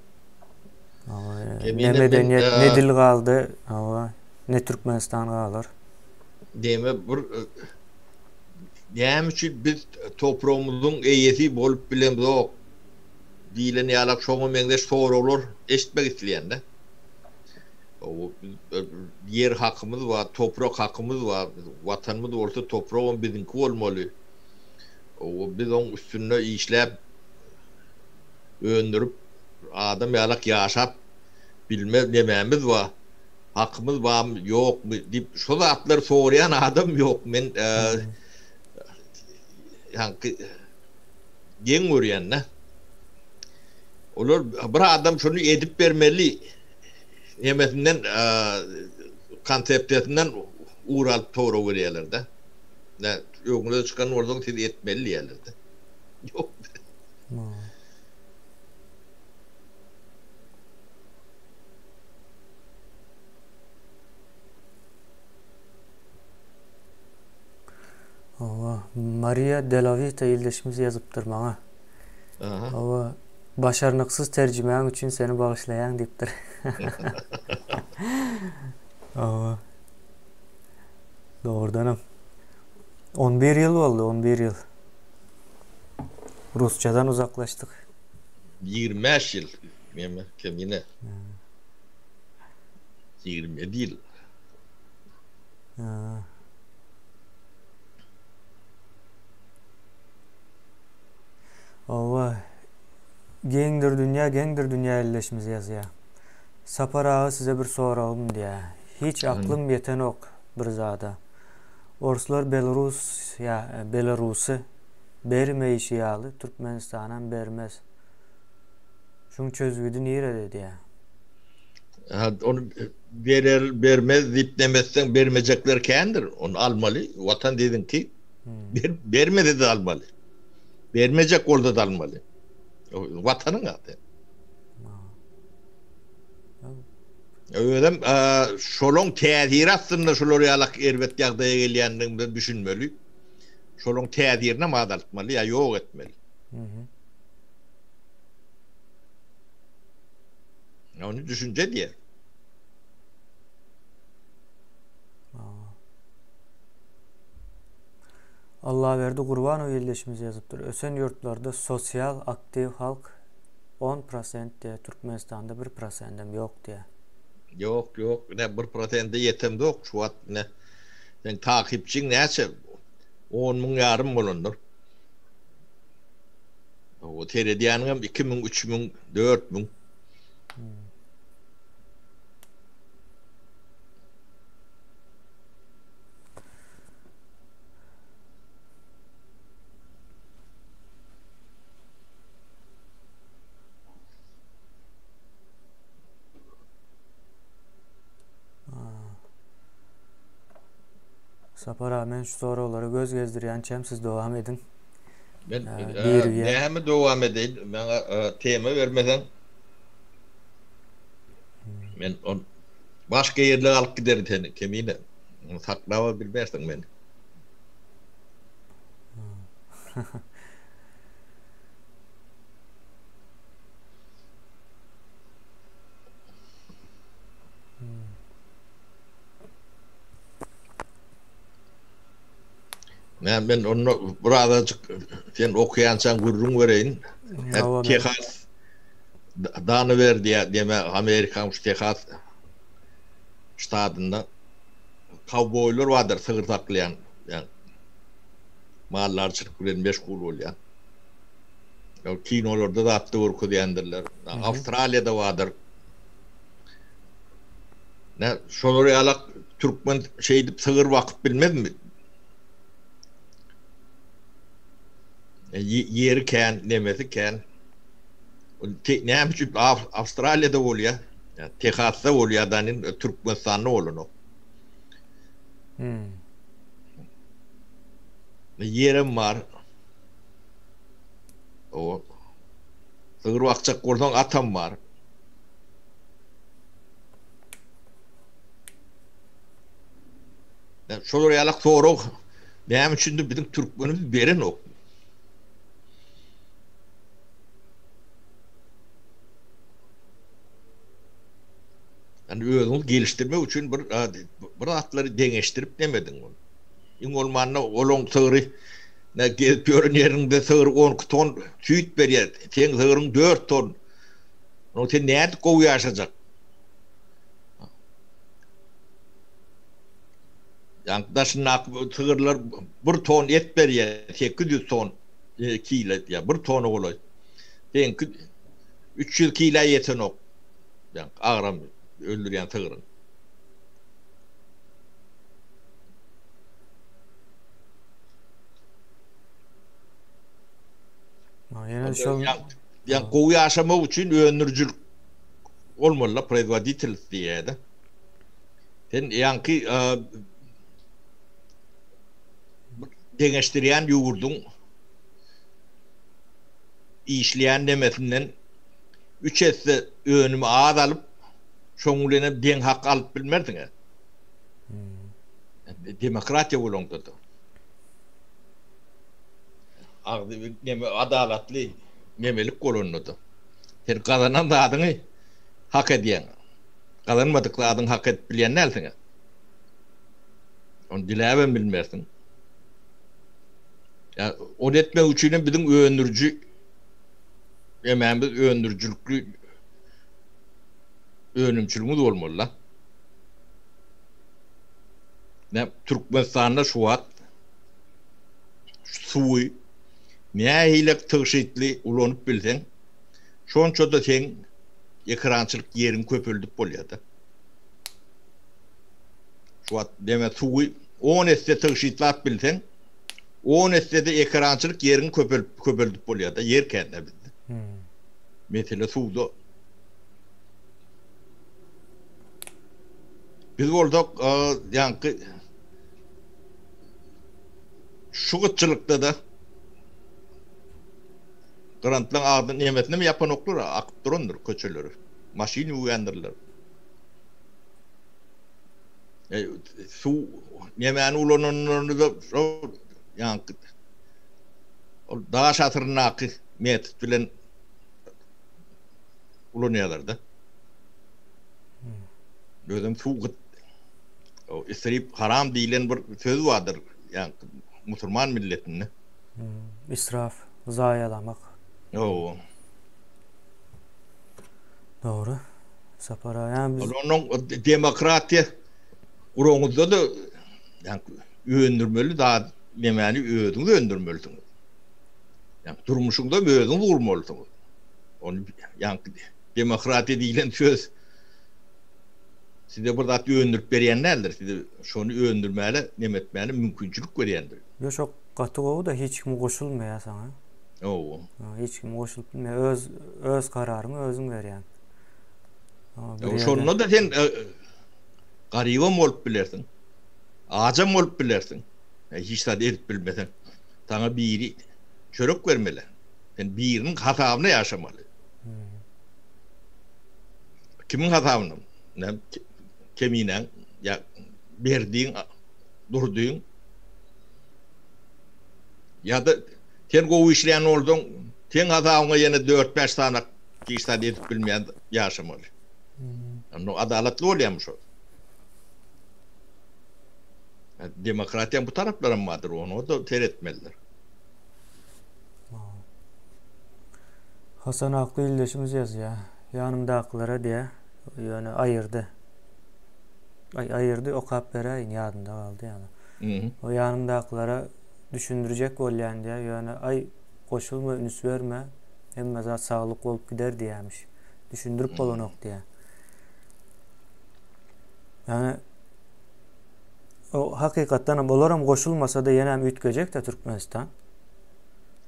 Ne medeniýet, ne dil galdy, hawa, ne Türkmenistan galar. Diýme bir näme üçin biz topragymyzyň eýesi bolup bilemzok diýlen ýalak şoňa meňzeş soraglar eşitmek isleýän-de. Ýer hakymyz bar, toprak hakymyz bar. Watanymyz bolsa topragam biziňki bolmaly. Biz oň üstünde işläp, öndürip, adam ýalak ýaşap bilme nemämiz bar, hakymyz barmy, ýokmy diýip şo zatlary soraýan adam ýok. Men ýaňky geň görýän-de. Olar bir adam şuny edip bermeli nemesinden konsepsiýasyndan ugur alyp tora görýärler-de. Nä, öňüňize çykan bolsaň siz etmeli diýýärler-de. Ýok. Hawa, Mariýa Delavita ildeşimiz ýazypdyr maňa. Hawa, başarnyksyz terjimäň üçin seni bagyşlaýan diýipdir. Hawa. Dogrudanam. 11 ýyl boldy, 11 ýyl. Rusçadan uzaklaşdyk. 25 ýyl, meme, kemine. 27 ýyl. Hawa. Geňdir dünýä, geňdir dünýä ildeşimiz ýazýar. Sapar aga size bir soragym diýýär. Hiç aklym ýetenok bir zada. Orslar Belarus ýa Belarusy bermeýşi ýaly Türkmenistanam bermez. Şuň çözgüdi nirede diýýär. Ha, ony berer bermez diýip demeseň bermejekler kändir. Ony almaly. Watan siziňki. Ber, bermese de almaly. Bermejek bolsa da almaly. Watanyň ady. Özem şolaň täsiri astynda şular ýalak erbet ýagdaýa gelýändigimize düşünmeli. Şolaň täsirini azaltmaly ýa ýok etmeli. Ony düşünje diýer. Allaberdi Gurbanow ildeşimiz ýazypdyr. Ösen ýurtlarda sosial aktiw halk on prosent diýýär, Türkmenistanda bir prosendem ýok diýýär. Ýok, ýok, ine bir prosende ýetemzok şu wagt ine. Seň takypçyň näçe? On müň ýarym bolandyr. O seredýäniňem 2000, 3000, 4000. Sapar aga men şu soraglara göz gezdirýänçäm siz dowam ediň. Men näme dowam edeýin? Maňa tema bermeseň men on başga ýerlere alyp giderin seni kemine. Saklaba bilmersiň meni. Men men onda birazajyk sen okaýançaň gürrüň bereýin. Tehas Danawer diýä diýme Amerikanyň şu Tehas ştatynda kowboýlar bardyr sygyr saklaýan, ýa maldarçylyk bilen meşgul bolýan. Kinolarda zatda görkezýändirler. Awstraliýada bardyr. Ne şolar ýalak türkmen şeýdip sygyr bakyp bilmezmi? Ýeri kän, nemesi kän. Näme üçin Awstraliýada bolýar? Tehasda bolýar da Türkmenistanda bolanok. Hmm. Ýerem bar. O sygyr bakjak bolsaň atam bar. Şolar ýalak sorag näme üçindir biziň türkmenimiz berenok. Yani özüňi gelişdirmek üçin bir bir zatlary deňeşdirip demediň ol. Iň bolmanda olaň sygry ne gezip ýören ýeriňde sygyr 12 ton süýt berýär. Seň sygryň 4 ton. Onuň sen nädip gowy ýaşajak? Ýa daşyndaky sygyrlar 1 ton et berýär, 800 ton e, kilo ýa 1 tona golaý. Seňki 300 kilo ýetenok. Ýa agram öldürýän sygryň. Ýene şol ýa gowy ýaşamak üçin öndürijilik bolmaly, proizwoditelist diýýär-de. Sen ýaňky deňeşdirýän ýurduň işleýän nemesinden üç esse önümi az alyp, şoň bilen hem deň hak alyp bilmersiň. Hmm. Demokratiýa bolanda-da. Agzy neme adalatly nemelik bolanda-da. Sen gazanan zadyňy hak edýäň. Gazanmadyk zadyňy hak edip bilýän dälsiň. Ony diläbem bilmersiň. Ýa ony etmek üçin hem biziň öndüriji nemämiz öndürijilikli önümçiligimiz bolmaly-da. Ne Türkmenistanda şu wagt suwy nähili tygşytly ulanyp bilseň, şonça-da seň ekerançylyk ýeriňi köpeldip bolýar-da. Şu wagt deme suwy on esse tygşytlap bilseň, on esse-de ekerançylyk ýeriňi köpelip köpeldip bolýar-da, ýer kän-dä bizde. Mesele suwda. Biz bolsak, ýaňky şu gytçylykda-da grantlaryň agzyny nemesinem ýapanoklar, akyp durandyr köçeleri. Maşyn ýuwýandyrlar. E, suw nemäni ulananlarynda şol ýaňky ol daş asyryndaky metod bilen ulanýarlar-da. Özem suw gyt. O isrip haram diýlen bir söz bardyr, ýa musulman milletinde. Israf, zaýalamak. Ýo. Dogry. Sapar aga, ýa biz Onuň demokratiýa guraňyzda-da ýa öndürmeli zat nemäni özüňiz öndürmelisiňiz. Ýa durmuşyňyzam özüňiz gurmalysyňyz. Ony ýa demokratiýa diýlen söz size bir zat öndürip berýän däldir. Size şony öndürmäne, neme etmäne mümkinçilik berýändir. Ýok, şo gaty gowy-da, hiç kim goşulmaýar saňa. Hawa. Hiç kim goşulyp bilmeýär. Öz öz kararyňy özüň berýäň. Şonda-da sen e, garybam bolup bilersiň. Ajam bolup bilersiň. Hiç zat edip bilmeseň. Saňa biri çörek bermeli. Sen biriniň hasabyna ýaşamaly. Kimiň hasabyna? Näme Keminäň ýa Berdiň, Durdyň ýa-da sen gowy işleýän bolsaň, seň hasabyňa ýene dört-bäş sany hiç zat edip bilmeýän ýaşamaly. Onda adalatly bolýarmy şol? Demokratiýanyň bu taraplaram bardyr, ona-da seretmelidir. Hasan Akly ildeşimiz ýazýar. Ýanymdakylara diýýär. Ýöne aýyrdy. Aý aýyrdy okap beräýin ýadymda galdy ýaly. O ýanymdakylara düşündirjek bolýan diýýär. Ýöne aý goşulma üns berme. Hemme zat saglyk bolup gider diýýämiş. Düşündirip bolanok diýýär. Ýagny o hakykatdan hem olaram goşulmasa-da ýene hem üýtgejek-de Türkmenistan.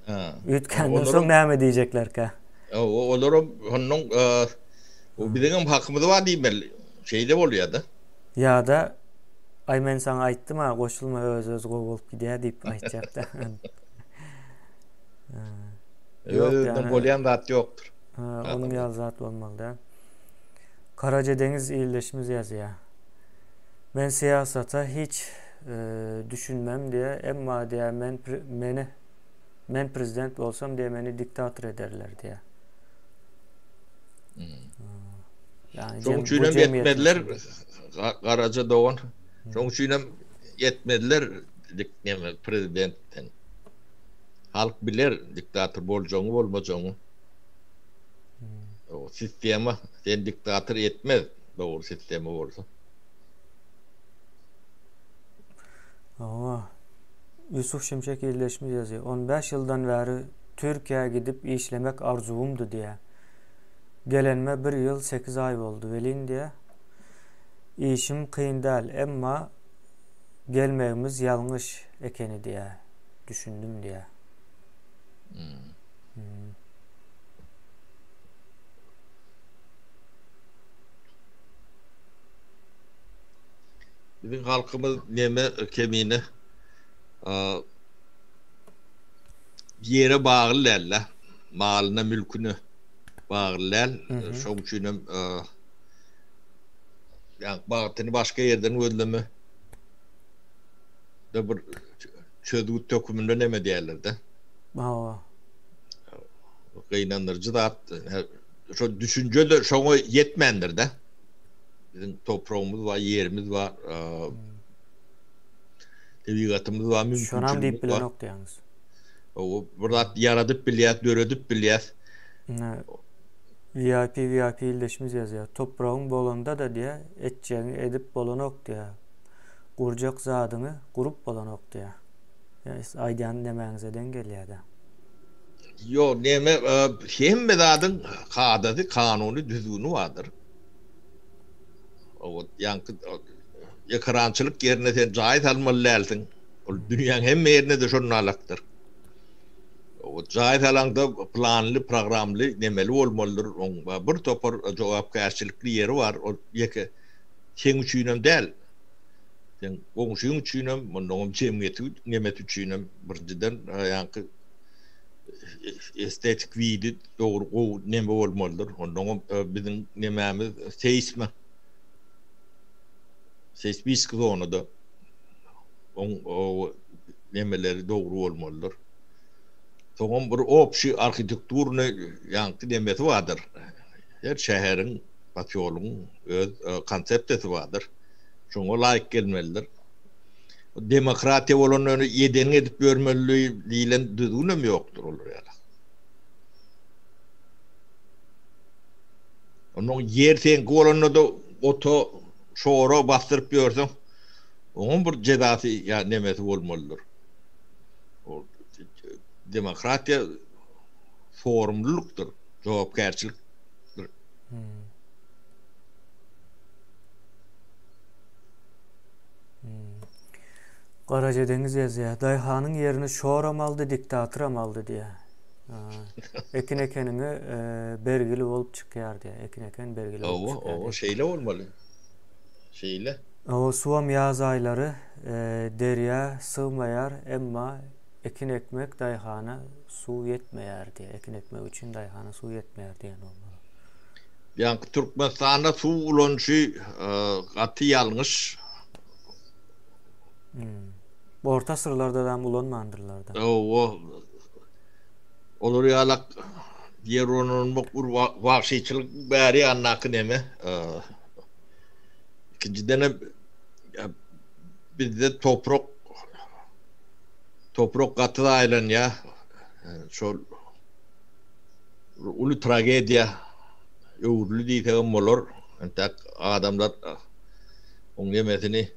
Ha. Üýtgänden soň näme diýjeklerkä? Olaram ondan o biziň hem hakymyz bar diýmeli. Şeýle bolýar-da. Ýa-da aý men saňa aýtdym-a goşulma öz-özi gowy bolup gidýär diýip aýtjakda. Öz-özünden bolýan zat ýokdur. Onuň ýaly zat bolmaly däl. Karaja Deňiz ildeşimiz ýazýar. Men syýasata hiç düşünmem diýýär, emma diýýär men meni men prezident bolsam diýýär meni diktator ederler diýýär. Ýagny Şonuň üçin hem etmediler Garaja dogan. Şonuň üçin hem etmediler neme prezidentden. Halk biler diktator boljagyňy bolmajagyňy. O sistema sen diktator etmez dogry sistema bolsa. Hawa. Ýusuf Şimşek ildeşimiz ýazýar. 15 ýyldan bäri Türkiýä gidip işlemek arzuwymdy diýýär. Gelenime bir ýyl 8 aý boldy welin diýýär. Işim kyn däl, emma gelmegimiz ýalňyş ekeni diýýär. Düşündim diýýär. Hmm. Biziň halkymyz neme kemine ýere bagly däl-de, malyna, mülküne bagly däl. Şoň üçin hem ýa bagtyny başga ýerden gözleme de bir çözgüt höküminde neme diýerler-de. Hawa. Gynandyryjy zat. Şo düşünje-de şoňa ýetmändir-de. Biziň topragymyz bar, ýerimiz bar, tebigatymyz bar, mümkinçiligimiz bar. Şonam diýip bilenok diýýäňiz. Hawa, bir zat ýaradyp bilýäs, döredip bilýäs. VIP VIP ildeşimiz ýazýar. Topragyň bolanda-da diýýär, etjegiňi edip bolanok diýýär. Gurjak zadyňy gurup bolanok diýýär. Ýa aýdýan nemäňize deň gelýär-dä. Ýok, neme, hemme zadyň kadasy, kanuny, düzgüni bardyr. O ýaňky ekerançylyk ýerine sen jaý salmaly dälsiň. Ol dünýäň hemme ýerinde-de şonalakdyr. O jaý salaňda planly, programly nemeli bolmalydyr. Oň bir topar jogapkärçilikli ýeri bar. Ol ýeke seň üçinem däl. Seň goňşyň üçinem, mundanam jemgyýeti nemesi üçinem birinjiden ýaňky estetik widi dogry gowy neme bolmalydyr. Ondanam biziň nemämiz seýsma seýsmiski zonada oň nemeleri dogry bolmalydyr. Soňam bir obşi arhitekturny ýaňky nemesi bardyr. Her şäheriň, posýolugyň öz konsepsiýasy bardyr. Şoňa laýyk gelmelidir. Demokratiýa bolanda ony edeniňi edip ýörmeli diýlen düzgünem ýokdur olar ýaly. Onuň ýer seňki bolanda-da ota, şora basdyryp ýörseň, oňam bir jezasy ýa nemesi bolmalydyr. Ol demokratiýa sorumlulykdyr, jogapkärçilikdir. Garaja Deňiz ýazýar. Daýhanyň ýerini şoram aldy, diktatoram aldy diýýär. Ekin ekeniňi e, bergili bolup çykýar diýýär. Ekin eken bergili bolup çykýar. Owa, şeýle bolmaly. Şeýle. Owa, suwam ýaz aýlary e, derýa sygmaýar, emma ekin ekmek daýhana suw ýetmeýär diýýär. Ekin ekmek üçin daýhana suw ýetmeýär diýen bolmaly. Ýaňky Türkmenistanda suw ulanyşy gaty ýalňyş. Hmm. Orta asyrlarda da ulanmandyrlar da. Owa. Olar ýalak ýer ulanmak bir wagşyçylyk bäri ýandaky neme. Ikinjiden hem bizde toprak toprak gaty zaýalanýar. Şol uly tragediýa öwrüldi diýsegem bolar. Entäk adamlar oň nemesini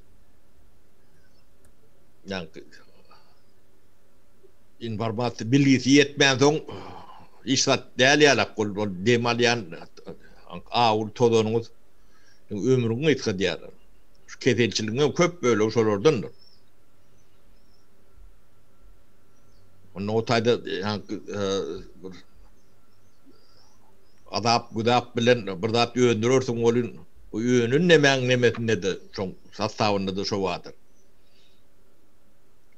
ýaňky informasiýa bilgisi ýetmänsoň. Hiç zat däl ýalak ol ol dem alýan awuly tozanyňyz ömrüňi gysgadýarlar. Şu keselçiligiň hem köp bölegi şolardandyr. Onda o taýda bir azap güzap bilen bir zat öndürersiň welin o önen nemäň nemesinde-de şoň sastawynda-da şo bardyr.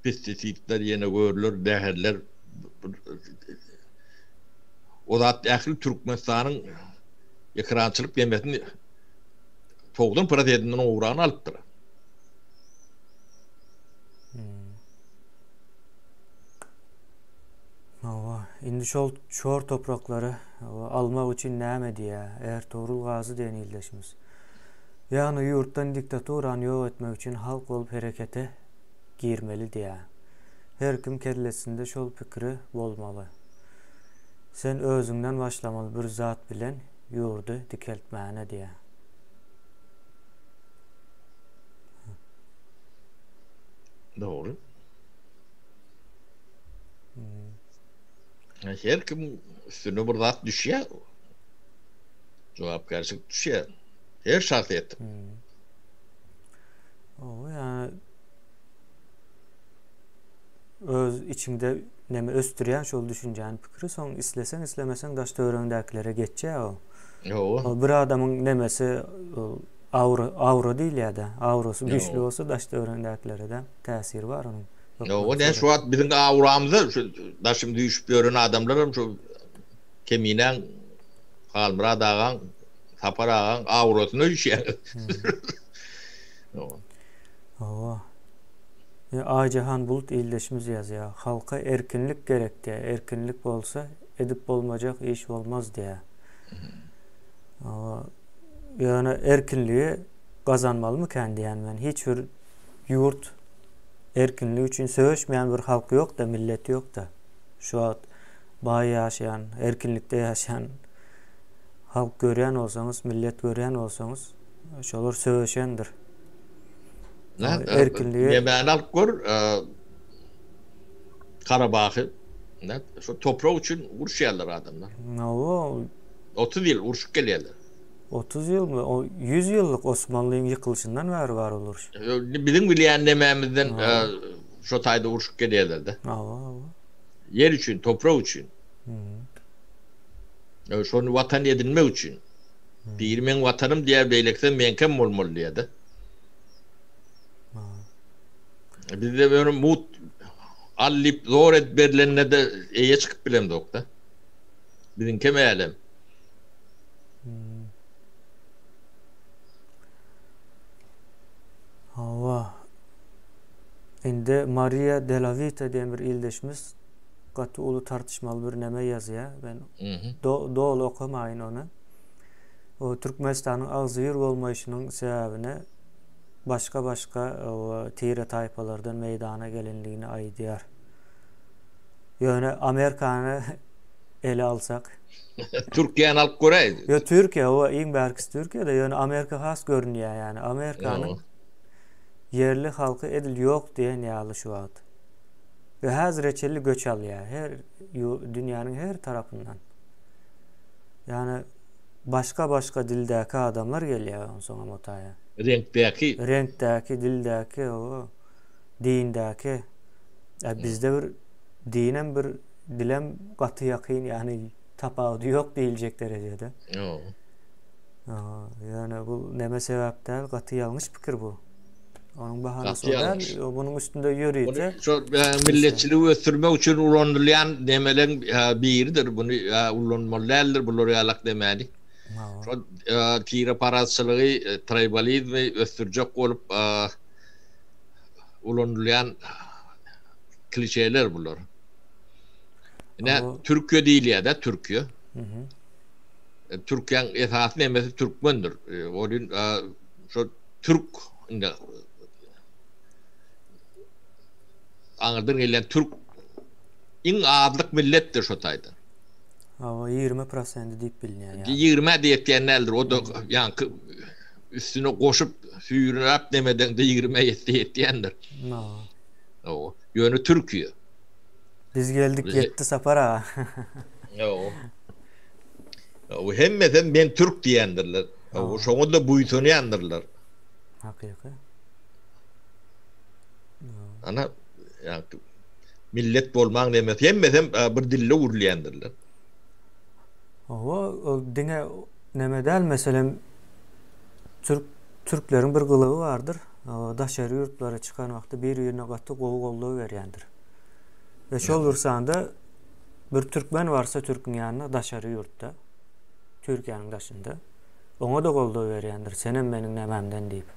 Pestisidler ýene görler, zäherler o zat ähli Türkmenistanyň ekerançylyk nemesini 90 prosentinden gowragyny alypdyr. Hawa, indi şol şor topraklary almak üçin näme diýýär Ertugrul Gazy diýen ildeşimiz. Ýagny ýurtdan diktaturany ýok etmek üçin halk bolup herekete girmeli diýýär. Her kim kellesinde şol pikiri bolmaly. Sen özüňden başlamaly bir zat bilen ýurdy dikeltmäne diýýär. Dogry. Her kim üstüne bir zat düşýär. Jogapkärçilik düşýär. Her şahsyýetiň. Owa, ýa öz içiňde näme ösdürýän şol düşünjäni, pikiri soň isleseň, islemeseň daş töweregiňdäkilere geçýär o. Hawa. Ol bir adamyň nemesi aura, aura diýilýär-de. Aurasy güýçli bolsa daş töweregiňdäkilere-de täsiri bar onuň. Ýok, ine şu wagt biziň auramyza şu daşym düýşüp ýören adamlar hem şu Keminäň, Halmyrat agaň, Sapar agaň aurasyna üýşýär. Hawa. Aýjahan Bulut ildeşimiz ýazýar. Halka erkinlik gerek diýýär. Erkinlik bolsa edip bolmajak iş bolmaz diýýär. Hawa. Ýöne erkinligi gazanmalymykan diýýän men. Hiç bir ýurt erkinlik üçin söweşmeýän bir halk ýok-da, millet ýok-da. Şu wagt baý ýaşaýan, erkinlikde ýaşaýan halk görýän bolsaňyz, millet görýän bolsaňyz, şolar söweşendir. Erkinligi Nemäni alyp gör, Karabahy, şu toprak üçin uruşýarlar adamlar. Hawa. 30 ýyl urşup gelýärler. 30 ýylmy? O 100 ýyllyk Osmanlyň ýykylyşyndan bäri bar ol uruş. Biziň bilýän nemämizden şo taýda urşup gelýärler-de. Hawa, hawa. Ýer üçin, toprak üçin. Şony watan edinmek üçin. Biri meň watanym diýýär, beýlekisem meňkem bolmaly diýýär-de. Bizde ýöne mut al diýip zor edip berlenine-de eýe çykyp bilemzok-da. Biziňkem älem. Hawa. Indi Maria Delavita diýen bir ildeşimiz gaty uly tartyşmaly bir neme ýazýar. Men doly okamaýyn ony. O Türkmenistanyň agzybir bolmaýşynyň sebäbini başga-başga tire-taýpalardan meýdana gelenligini aýdýar. Ýöne Amerikany ele alsak. Türkiýäni alyp göräý. Ýo Türkiýe, o iň bärkisi Türkiýede, ýöne Amerika has görünýär ýani. Amerikanyň ýerli halky edil ýok diýen ýaly şu wagt. We häzire çenli göç alýar her dünýäniň her tarapyndan. Ýani başga-başga dildäki adamlar gelýär onsoňam o taýa. Reňkdäki. Reňkdäki, dildäki, o dindäki. Ä bizde bir dinem bir dilem gaty ýakyn, ýagny tapawudy ýok diýiljek derejede. Ýok. Ýöne bu neme sebäp däl, gaty ýalňyş pikir bu. Onuň bahanasy o däl, bunuň üstünde ýörite. Şo milletçiligi ösdürmek üçin ulanylýan nemeleň biridir. Buny ulanmaly däldir bular ýalak demäni. Şo tireparazçylygy, traýbalizmi ösdürjek bolup ulanylýan klişeler bular. Ine Türkiýe diýilýär-de, Türkiýe. Türkiýäň esasy nemesi türkmendir. Ol şo türk indi aňyrdan gelýän türk iň azlyk milletdir şo taýda. Hawa, 20 prosendi diýip bilinýär. 20-ä diýetýän däldir. O da ýaňky üstüne goşup süýrüp nemedeňde 20-ä ýetse ýetýändir. Hawa. Ýöne Türkiýe. Biz geldik ýetdi Sapar aga. Ýok. O hemmesem men türk diýendirler. O şoňa da buýsanýandyrlar. Hakyky. Ana, ýa millet bolmaň demesi hemmesem bir dilde gürleýändirler. Hawa, ol diňe neme däl, meselem, türk türkleriň bir gylygy bardyr. Daşary ýurtlara çykan wagty bir-birine gaty gowy goldaw berýändir. We şol bir sanda bir türkmen barsa türküň ýanyna daşary ýurtda, Türkiýäniň daşynda, oňa-da goldaw berýändir, senem meniň nämämden diýip.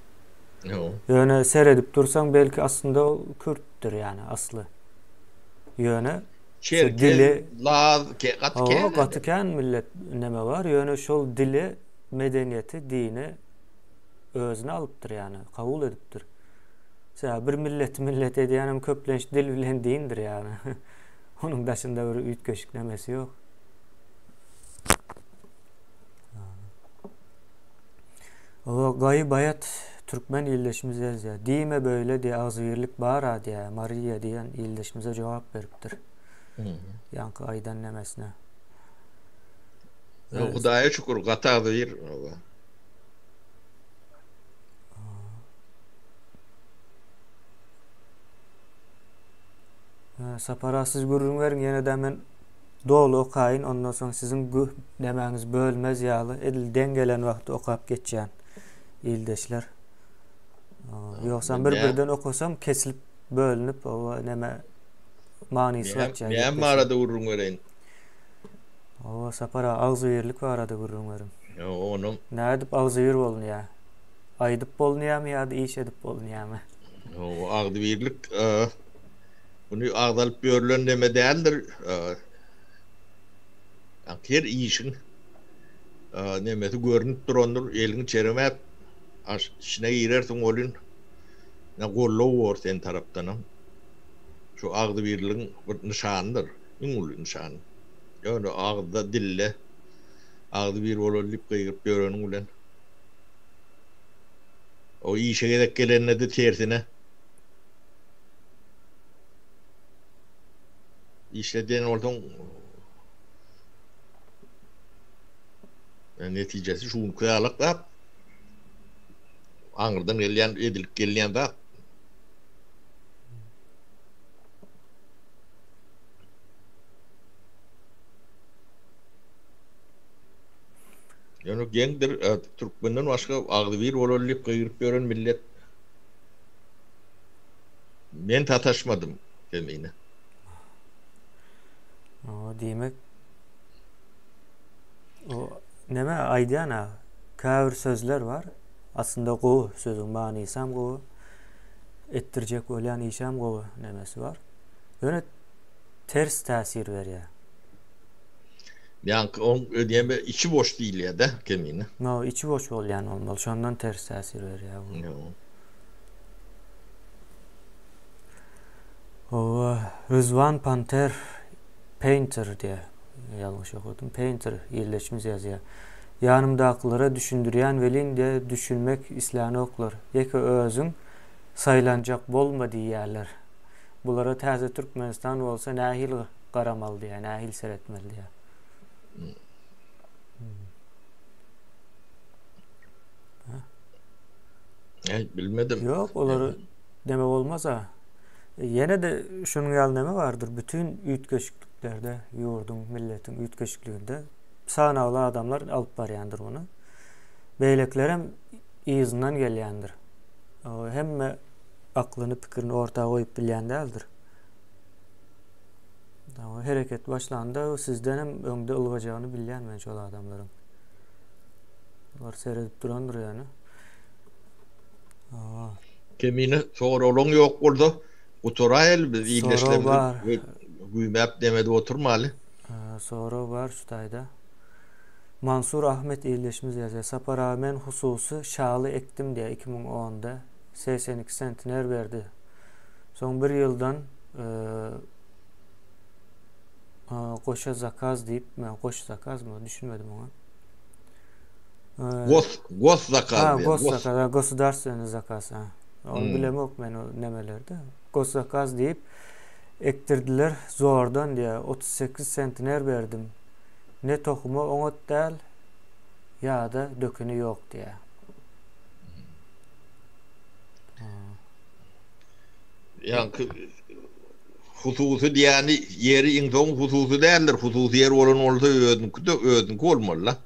Ýöne seredip dursaň belki aslynda ol kürtdür ýani asly. Ýöne şu dili laz gaty kän. Gaty kän millet neme bar ýöne şol dili medeniýeti dini özüne alypdyr ýani kabul edipdir. Sebäbi bir milleti millet edýänem köplenç dil bilen dindir ýani. Onuň daşynda bir üýtgeşik nemesi ýok. Oba Gaýy Baýat türkmen ildeşimiz ýazýar. Diýme beýle diýä agzybirlik bar-a diýä Mariýa diýen ildeşimize jogap beripdir. Ýaňky aýdan nemesine. Hudaýa şükür gaty agzybir. Sapar aga siz gürrüň beriň ýene-de men doly okaýyn ondan soň siziň nemäňiz bölmez ýaly edil deň gelen wagty okap geçýän ildeşler. Ýogsam bir birden okasam kesilip bölünip oba neme manysy gaçýar. Näme barada gürrüň bereýin? Oba Sapar aga agzybirlik barada gürrüň beriň. Ýok onuň. Nädip agzybir bolunýar? Aýdyp bolunýarmy ýa-da iş edip bolunýarmy? Ýok agzybirlik Muny agzalyp ýörlen neme däldir. Her işiň nemesi görnüp durandyr. Eliňi çeremäp içine girersiň welin, ine goldaw bor sen tarapdanam. Şu agzybirligiň bir nyşanydyr, iň uly nyşany. Ýöne agyzda, dilde agzybir bolaly diýip gygyryp ýöreniň bilen, o işe gezek gelende-de tersine. Işledýän bolsaň netijesi şu günki ýalak zat. Aňyrdan gelýän, edilip gelýän zat. Ýöne geňdir, türkmenden başga agzybir bolaly diýip gygyryp ýören millet Men sataşmadym Kemine. O diýmek o neme aýdýan-a käbir sözler bar. Aslynda gowy sözüň manysam gowy. Etdirjek bolýan işem gowy nemesi bar. Ýöne ters täsir berýär. Ýaňky oň ödýänbe içi boş diýilýär-de Kemine. No, içi boş bolýan bolmaly. Şondan ters täsir berýär bu. No. Hawa, Rüzwan Panter Painter diýýär. Ýalňyş okadym. Painter ildeşimiz ýazýar. Ýanymdakylara düşündirýän welin diýýär, düşünmek islänoklar. Ýeke özüň saýlanjak bolma diýýärler. Bulara täze Türkmenistan bolsa nähili garamaly diýýär, nähili seretmeli diýýär. Äý, bilmedim. Ýok, olary deme bolmaz-a. Ýene-de şunuň ýaly neme bardyr, bütin üýtgeşikliklerde, ýurduň, milletiň üýtgeşikliginde sanawly adamlar alyp barýandyr muny. Beýlekilerem yzyndan gelýändir. Hemme aklyny, pikirini orta goýup bilýän däldir. Hereket başlanda sizdenem öňde ylgajagyny bilýän men şol adamlaryň. Olar seredip durandyr ýöne. Kemine soraglaň ýok bolsa gutaraýaly biz ildeşlerimizi güýmäp demedip oturmaly. Sorag bar şu taýda. Mansur Ahmet ildeşimiz ýazýar. Sapar aga men hususy şaly ekdim diýýär 2010-da. 82 sentner berdi. Soň bir ýyldan goşa zakaz diýip, goş zakazmy düşünmedim oňa. Gos, gos zakaz. Ha, gos zakaz, ha, gosudarstweniý zakaz, ha. Ony hmm. bilemok men o nemelerde. Gos zakaz diýip ekdirdiler zordan diýä 38 sentner berdim. Ne tohumy oňat däl, ýa-da döküni ýok diýýär. Ýaňky hususy diýýäni ýeri iň soň hususy däldir. Hususy ýer bolan bolsa özüňki-de özüňki bolmaly-da.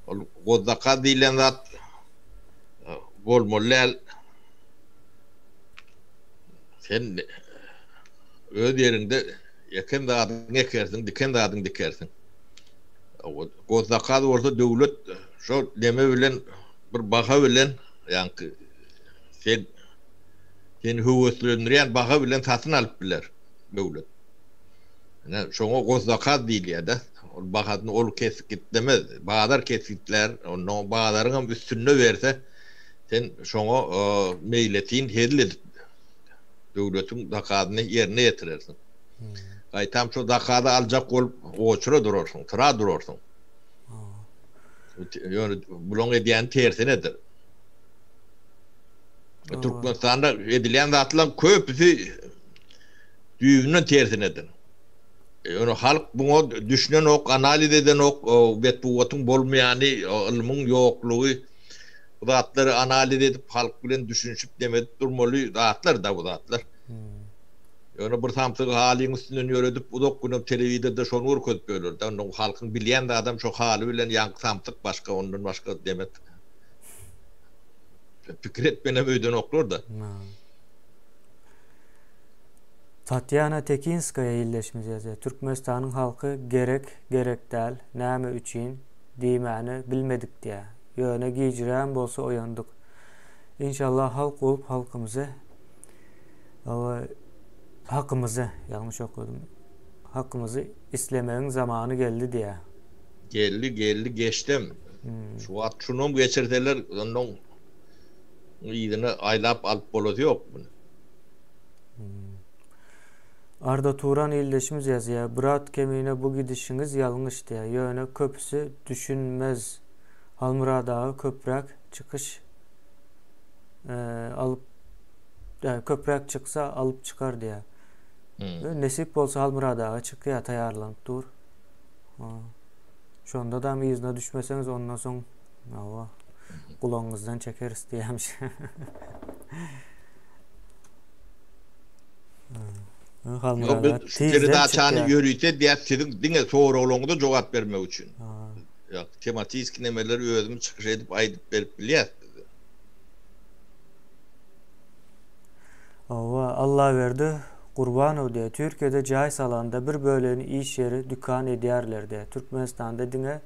Ol gozzakaz diýlen zat bolmaly däl. Sen öz ýeriňde eken zadyňy ekersiň, diken zadyňy dikersiň. Gozzakaz bolsa döwlet şo neme bilen bir baha bilen ýaňky sen seni höweslendirýän baha bilen satyn alyp biler döwlet. Ine şoňa gozzakaz diýilýär-de. Ol bahasyny ol kesgitlemez, bazar kesgitlär. Onda bazaryňam üstünde berse sen şoňa meýletin hezil edip döwletiň zakazyny ýerine ýetirersiň. Gaýtam şo zakazy aljak bolup oçura durarsyň, syra durarsyň. Ýöne bulaň edýäni tersinedir. Türkmenistanda edilýän zatlaryň köpüsi düýbünden tersinedir. Ýöne halk buňa düşünenok, analiz edenok, metbugatyň bolmaýany, ylmyň ýoklugy bu zatlary analiz edip halk bilen düşünişip neme edip durmaly zatlar da bu zatlar. Ýöne bir samsygy halyň üstünden ýöredip uzak günem telewizorda şony görkezip ýörler-de. Onda halkyň bilýän zadam şo haly bilen ýaňky samsyk başga ondan başga demek pikir etmenem öýdenoklar-da. Tatýana Tekinskaýa ildeşimiz ýazýar, Türkmenistanyň halky gerek, gerek däl, näme üçin diýmäni bilmedik diýýär. Ýöne gijirägem bolsa oýandyk. Inşallah halk bolup halkymyzy hakymyzy, ýalňyş okadym, hakymyzy islemegiň zamany geldi diýýär. Geldi, geldi, geçdem. Şu wagt şunam geçirseler, onnoň yzyna aýlap alyp bolasy ýok muny. Arda Turan ildeşimiz ýazýar, Brat Kemine bu gidişiňiz ýalňyş diýýär. Ýöne köpüsi düşünmez. Halmyrat aga köpräk çykyş alyp köpräk çyksa alyp çykar diýýär. Nesip bolsa Halmyrat aga çykýar, taýýarlanyp dur. Şondadam yzyna düşmeseňiz ondan soň hawa gulagyňyzdan çekeris diýýärmiş. Ýok, biz şu peredaçany ýörite edýäs siziň diňe soraglaryňyza jogap bermek üçin. Ýok, tematiski nemeleri özümiz çykyş edip aýdyp berip bilýäs biz. Hawa, Allaberdi Gurbanow diýýär, Türkiýede jaý salanda bir bölegini iş ýeri, dükan edýärler diýýär. Türkmenistanda diňe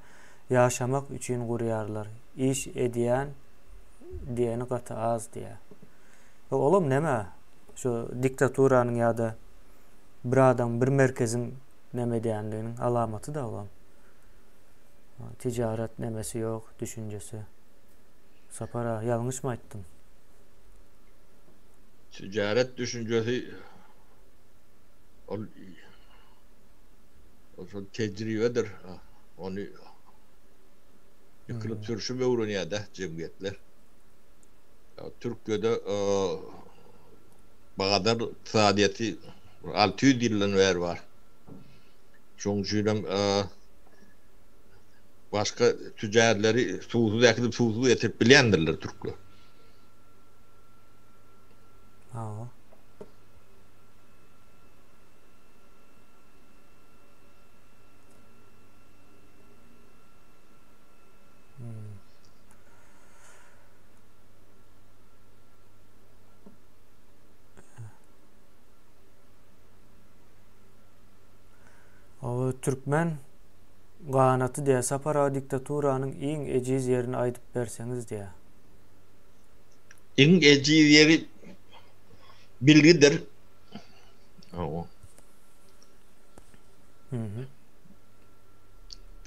ýaşamak üçin gurýarlar. Iş edýän diýeni gaty az diýýär. Olam näme? Şu diktaturanyň ýa-da bir adam, bir merkeziň näme edýändiginiň alamaty-da olam. Tijaret nemesi ýok, düşünjesi. Sapar aga, ýalňyşmy aýtdym? Tijaret düşünjesi ol ol şol tejribedir. Ony ýykylyp sürşüp öwrenýär-de jemgyýetler. Türkiýede bazar ykdysadyýeti 600 ýyldan bäri bar. Şonuň üçin hem başga tüjärleri suwsuz äkidip, suwsuz getirip bilýändirler türkler. Hawa. Hmm. Hawa, türkmen ganaty diýýär. Sapar aga diktaturanyň iň ejiz ýerini aýdyp berseňiz diýýär. Iň ejiz ýeri bilgidir. Hawa.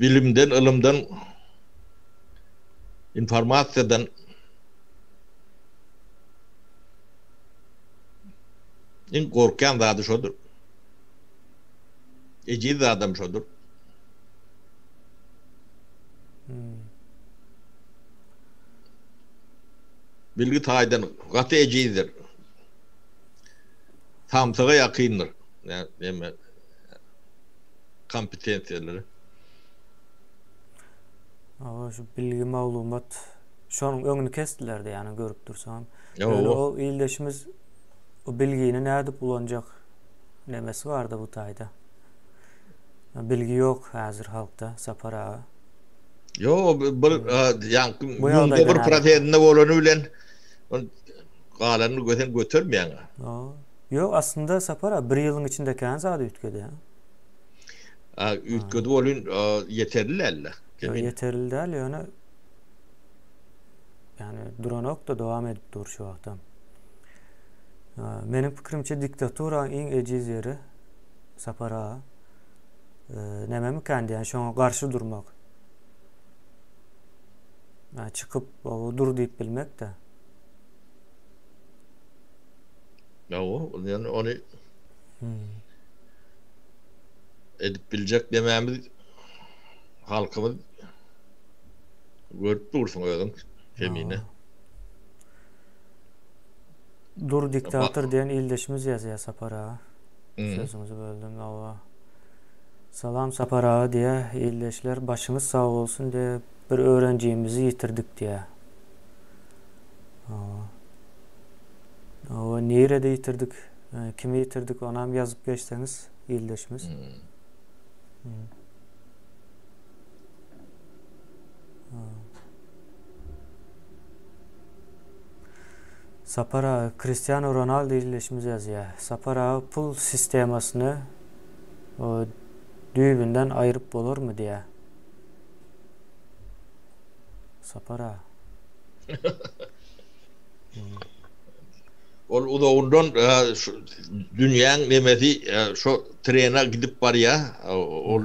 Bilimden, ylymdan, informasiýadan iň gorkýan zady şodur. Ejiz zadam şodur. Bilgi taýdan gaty ejizdir. Samsyga ýakyndyr. Näme kompetensiýalary. Hawa şu bilgi maglumat şonuň öňüni kesdiler-de ýany görüp dursaň. Ýöne o ildeşimiz o bilgini nädip ulanjak nemesi barda bu taýda. Bilgi ýok häzir halkda Sapar aga. Ýok bir ýaňky müňde bir prosentinde bolany bilen galanyny sen götermeýäň. Ýok aslynda Sapar aga bir ýylyň içinde kän zat üýtgedi. Üýtgedi bolyn ýeterli däldi. Ýeterli däl ýöne ýani duranok-da dowam edip dur şu wagtam. Meniň pikirimçe diktatura iň ejiz ýeri Sapar aga nämemikän diýýän şoňa garşy durmak. Çykyp dur diýip bilmek-de. Ýok, ýöne ony edip biljek demämiz halkymyz görüp dursuň özüň kemine. Dur diktator diýen ildeşimiz ýazýar Sapar aga. Sözüňizi böldüm hawa. Salam Sapar aga diýýär ildeşler başyňyz sag bolsun diýýär bir öwrenjimizi ýitirdik diýýär. Hawa. Hawa nirede ýitirdik kimi ýitirdik onam ýazyp geçseňiz ildeşimiz. Hmm. Sapar aga, Cristiano Ronaldo ildeşimiz ýazýar. Sapar aga pul sistemasyny düýbünden aýryp bolarmy diýýär. Sapar aga. Ol uzagyndan dünýäň nemesi şo trena gidip barýar. Ol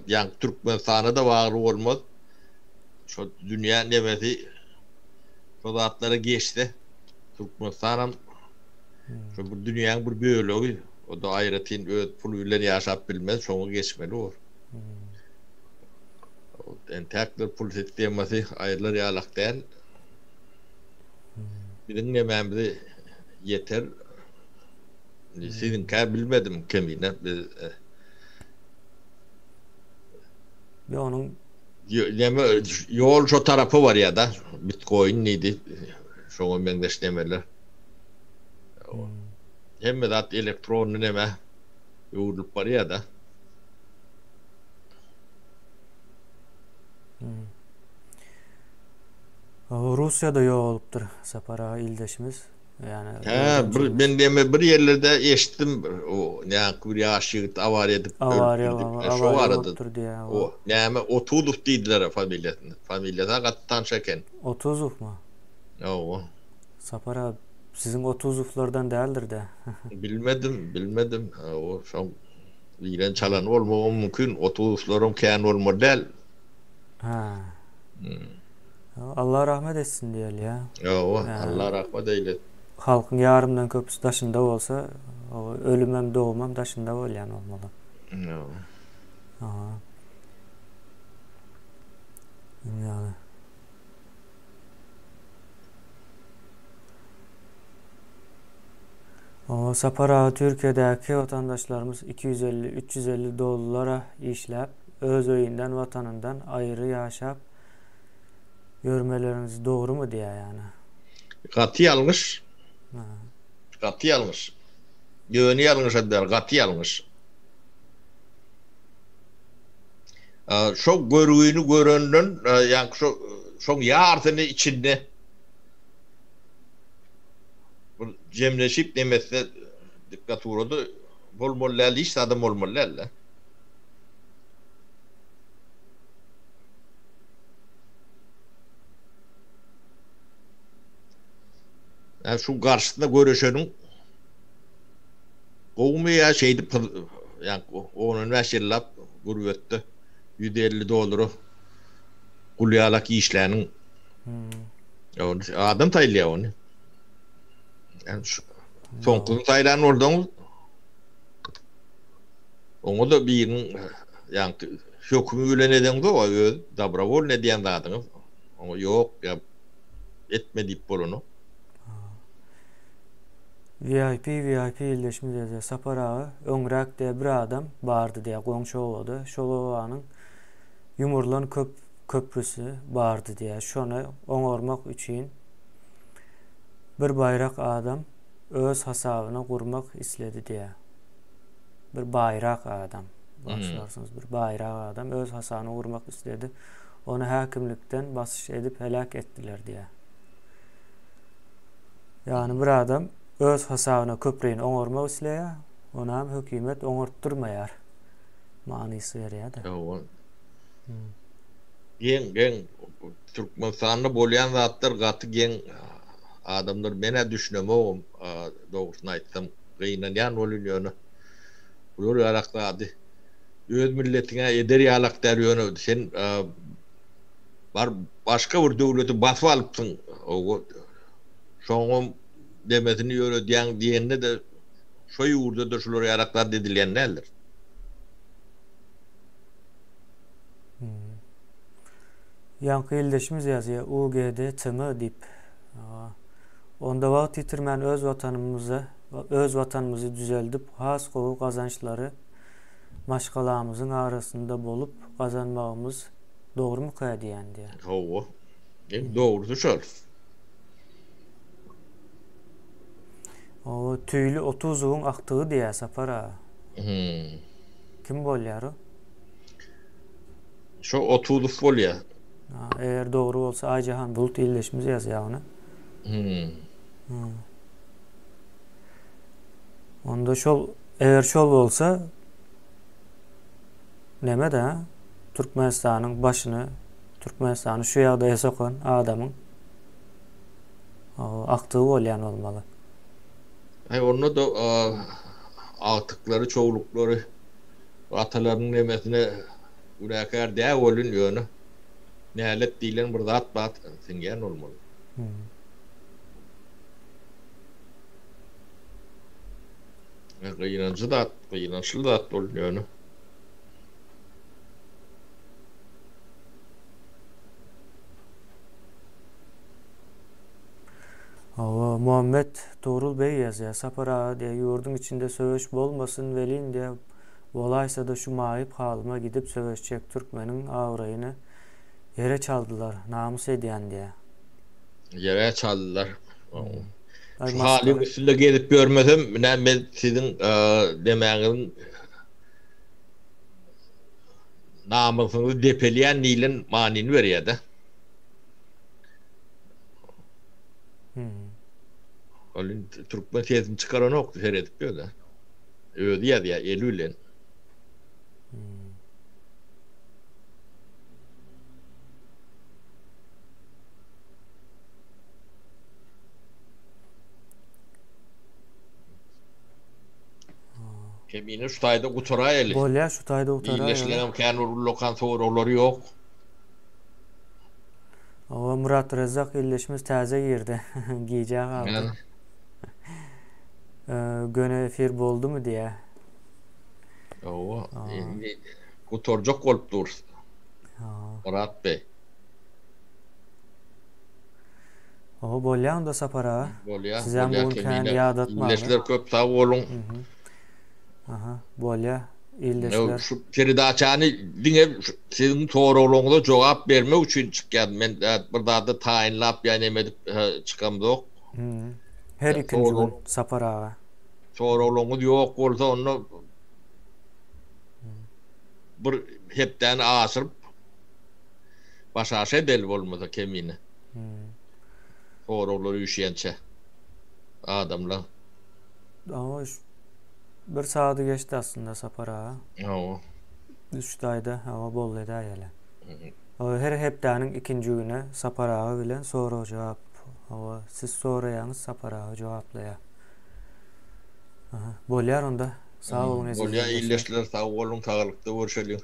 ýaňky Türkmenistana-da bagly bolmaz. Şo dünýä nemesi şo zatlara geçse Türkmenistanam şo bir dünýäň bir bölegi. O-da aýratyn öz puly bilen ýaşap bilmez, şoňa geçmeli bor. Entäkler pul sistemasy aýrylar ýalak däl. Biziň nemämizi ýeter. Siziňkä bilmedim kemine. Biz Ýa onuň Näme ýol şo tarapa barýar-da. Bitcoin diýdi. Şoňa meňzeş nemeler. Hemme zat elektronny neme öwrülip barýar-da. Russiýada ýogalypdyr Sapar aga ildeşimiz. Ýani Hä, bir men deme bir ýerlerde eşitdim o näki bir ýaş ýigit awariýa edip ölüpdir diýip. Şo barada. O näme Otuzow diýdiler familiýasyny. Familiýasy gaty tanyş eken. Otuzowmy? Hawa. Sapar aga siziň Otuzowlardan däldir-dä. Bilmedim, bilmedim. Hawa, şoň bilen çalan bolmagam mümkin. Otuzowlaram kän bolmaly däl. Hä. Allah rahmet etsin diýeli ýa. Ýowa, Allah rahmet eýlesin. Halkyň ýarymdan köpüsi daşynda bolsa, ölümem, dogumam daşynda bolýan bolmaly. Ýowa. Aha. Ýaly. O Sapar aga Türkiýedäki watandaşlarymyz 250, 350 dollara işläp, öz öýünden, watanyndan aýry ýaşap ýörmeleriňiz dogrumy diýýär ýany. Gaty ýalňyş. Gaty ýalňyş. Ýöne ýalňyşam däl, gaty ýalňyş. Şo görgüni görenden, ýaňky şo şoň ýarsyny içinde bir jemleşip nemetse diktaturada bolmaly däl, hiç zadam bolmaly däl-de. Ýa şu garşysyna göreşeniň gowumy ýa şeýdip ýa on-on bäş ýyllap gurbetde 150 dollara gul ýalak işläniň adam saýylýar ony. Ýani şu soňkusyny saýlan bolsaňyz oňa-da biriniň ýaňky hökümi bilen edeňzok, öz dobrowolny edýän zadyňyz. Oňa ýok ýa etme diýip bolanok. VIP VIP ildeşimiz ýazýar. Sapar aga, öňräk diýýär bir adam bardy diýýär goňşy obada. Şol obanyň ýumrulan köp. köprüsi bardy diýýär. Şony oňarmak üçin bir baýrak adam öz hasabyna gurmak isledi diýýär. Bir baýrak adam. Bagyşlarsyňyz, bir baýrak adam öz hasabyna gurmak isledi. Ony häkimlikden basyş edip heläk etdiler diýýär. Ýagny bir adam öz hasabyna köprini oňarmak isleýär, onam hökümet oňartdyrmaýar. Manysy berýär-de. Hawa. Geň, geň. Türkmenistanda bolýan zatlar gaty geň. Adamlar men-ä düşünemogam, dogrusyny aýtsam. Gynanýan bolýan ýöne. Bular ýalak zady öz milletiňe eder ýalak däl ýöne sen bar başga bir döwleti basyp alypsyň. Şoňam demesini ýöredýäň diýende-de şo ýurda-da şular ýalak zat edilýän däldir. Ýaňky ildeşimiz ýazýar UGDTM diýip. Onda wagt ýitirmän öz watanymyza öz watanymyzy düzeldip has gowy gazançlary maşgalamyzyň arasynda bolup gazanmagymyz dogrumyka diýýän diýýär. Hawa. Iň dogrusy şol. Hawa, Tüýli Otuzowyň aktygy diýýär Sapar aga. Kim bolýar o? Şo Otuzow bolýar. Eger dogry bolsa Aýjahan Bulut ildeşimiz ýazýar ony. Onda şol eger şol bolsa neme-de Türkmenistanyň başyny Türkmenistany şu ýagdaýa sokan adamyň aktygy bolýan bolmaly. Aý onda-da agtyklary, çowluklary atalarynyň nemesine günäkär däl welin ýöne nälet diýlen bir zat bar siňýän bolmaly. Gynanjy zat, gynançly zat ol ýöne. Hawa, Muhammet Tugrul beý ýazýar, Sapar aga diýýär, ýurduň içinde söweş bolmasyn welin diýýär, bolaýsa-da şu maýyp halyma gidip söweşjek türkmeniň abraýyny ýere çaldylar, namys edýän diýýär. Ýere çaldylar. Şu halyň üstünde gezip ýörmesem, ine men siziň demäňiziň namysyňyzy depelýän diýlen manyny berýär-de. Ol indi türkmen sesini çykaranok, seredip ýör-de. Özi ýazýar eli bilen. Kemine şu taýda gutaraýaly. Bolýar şu taýda gutaraýaly. Ildeşleriňem kän bir ullakan soraglary ýok. Hawa Murat Rezzak ildeşimiz täze girdi. Gijä galdy. Göni efir boldumy diýä. Hawa, indi gutarjak bolup durus. Myrat bey. Hawa bolýa onda Sapar aga. Bolýa. Sizem bu gün kän ýadatmaly. Ildeşler köp sag boluň. Aha, bolýa ildeşler. Şu peredaçany diňe siziň soraglaryňyza jogap bermek üçin çykýan. Men bir zady taýynlap ýa neme edip çykamzok. Her ikinji gün Sapar aga. Soraglaryňyz ýok bolsa onda bir hepdäni aşyryp başaşa edeli bolmasa kemine. Soraglar üýşýänçä adamlar. Hawa bir sagady geçdi aslynda Sapar aga. Hawa. Üç taýda hawa boldy edäýeli. Hawa her hepdäniň ikinji güni Sapar aga bilen sorag jogap. Hawa siz soraýaňyz Sapar aga jogaplaýar. Aha bolýar onda. Sag boluň eziz Bolýar ildeşler sag boluň saglykda görşeliň.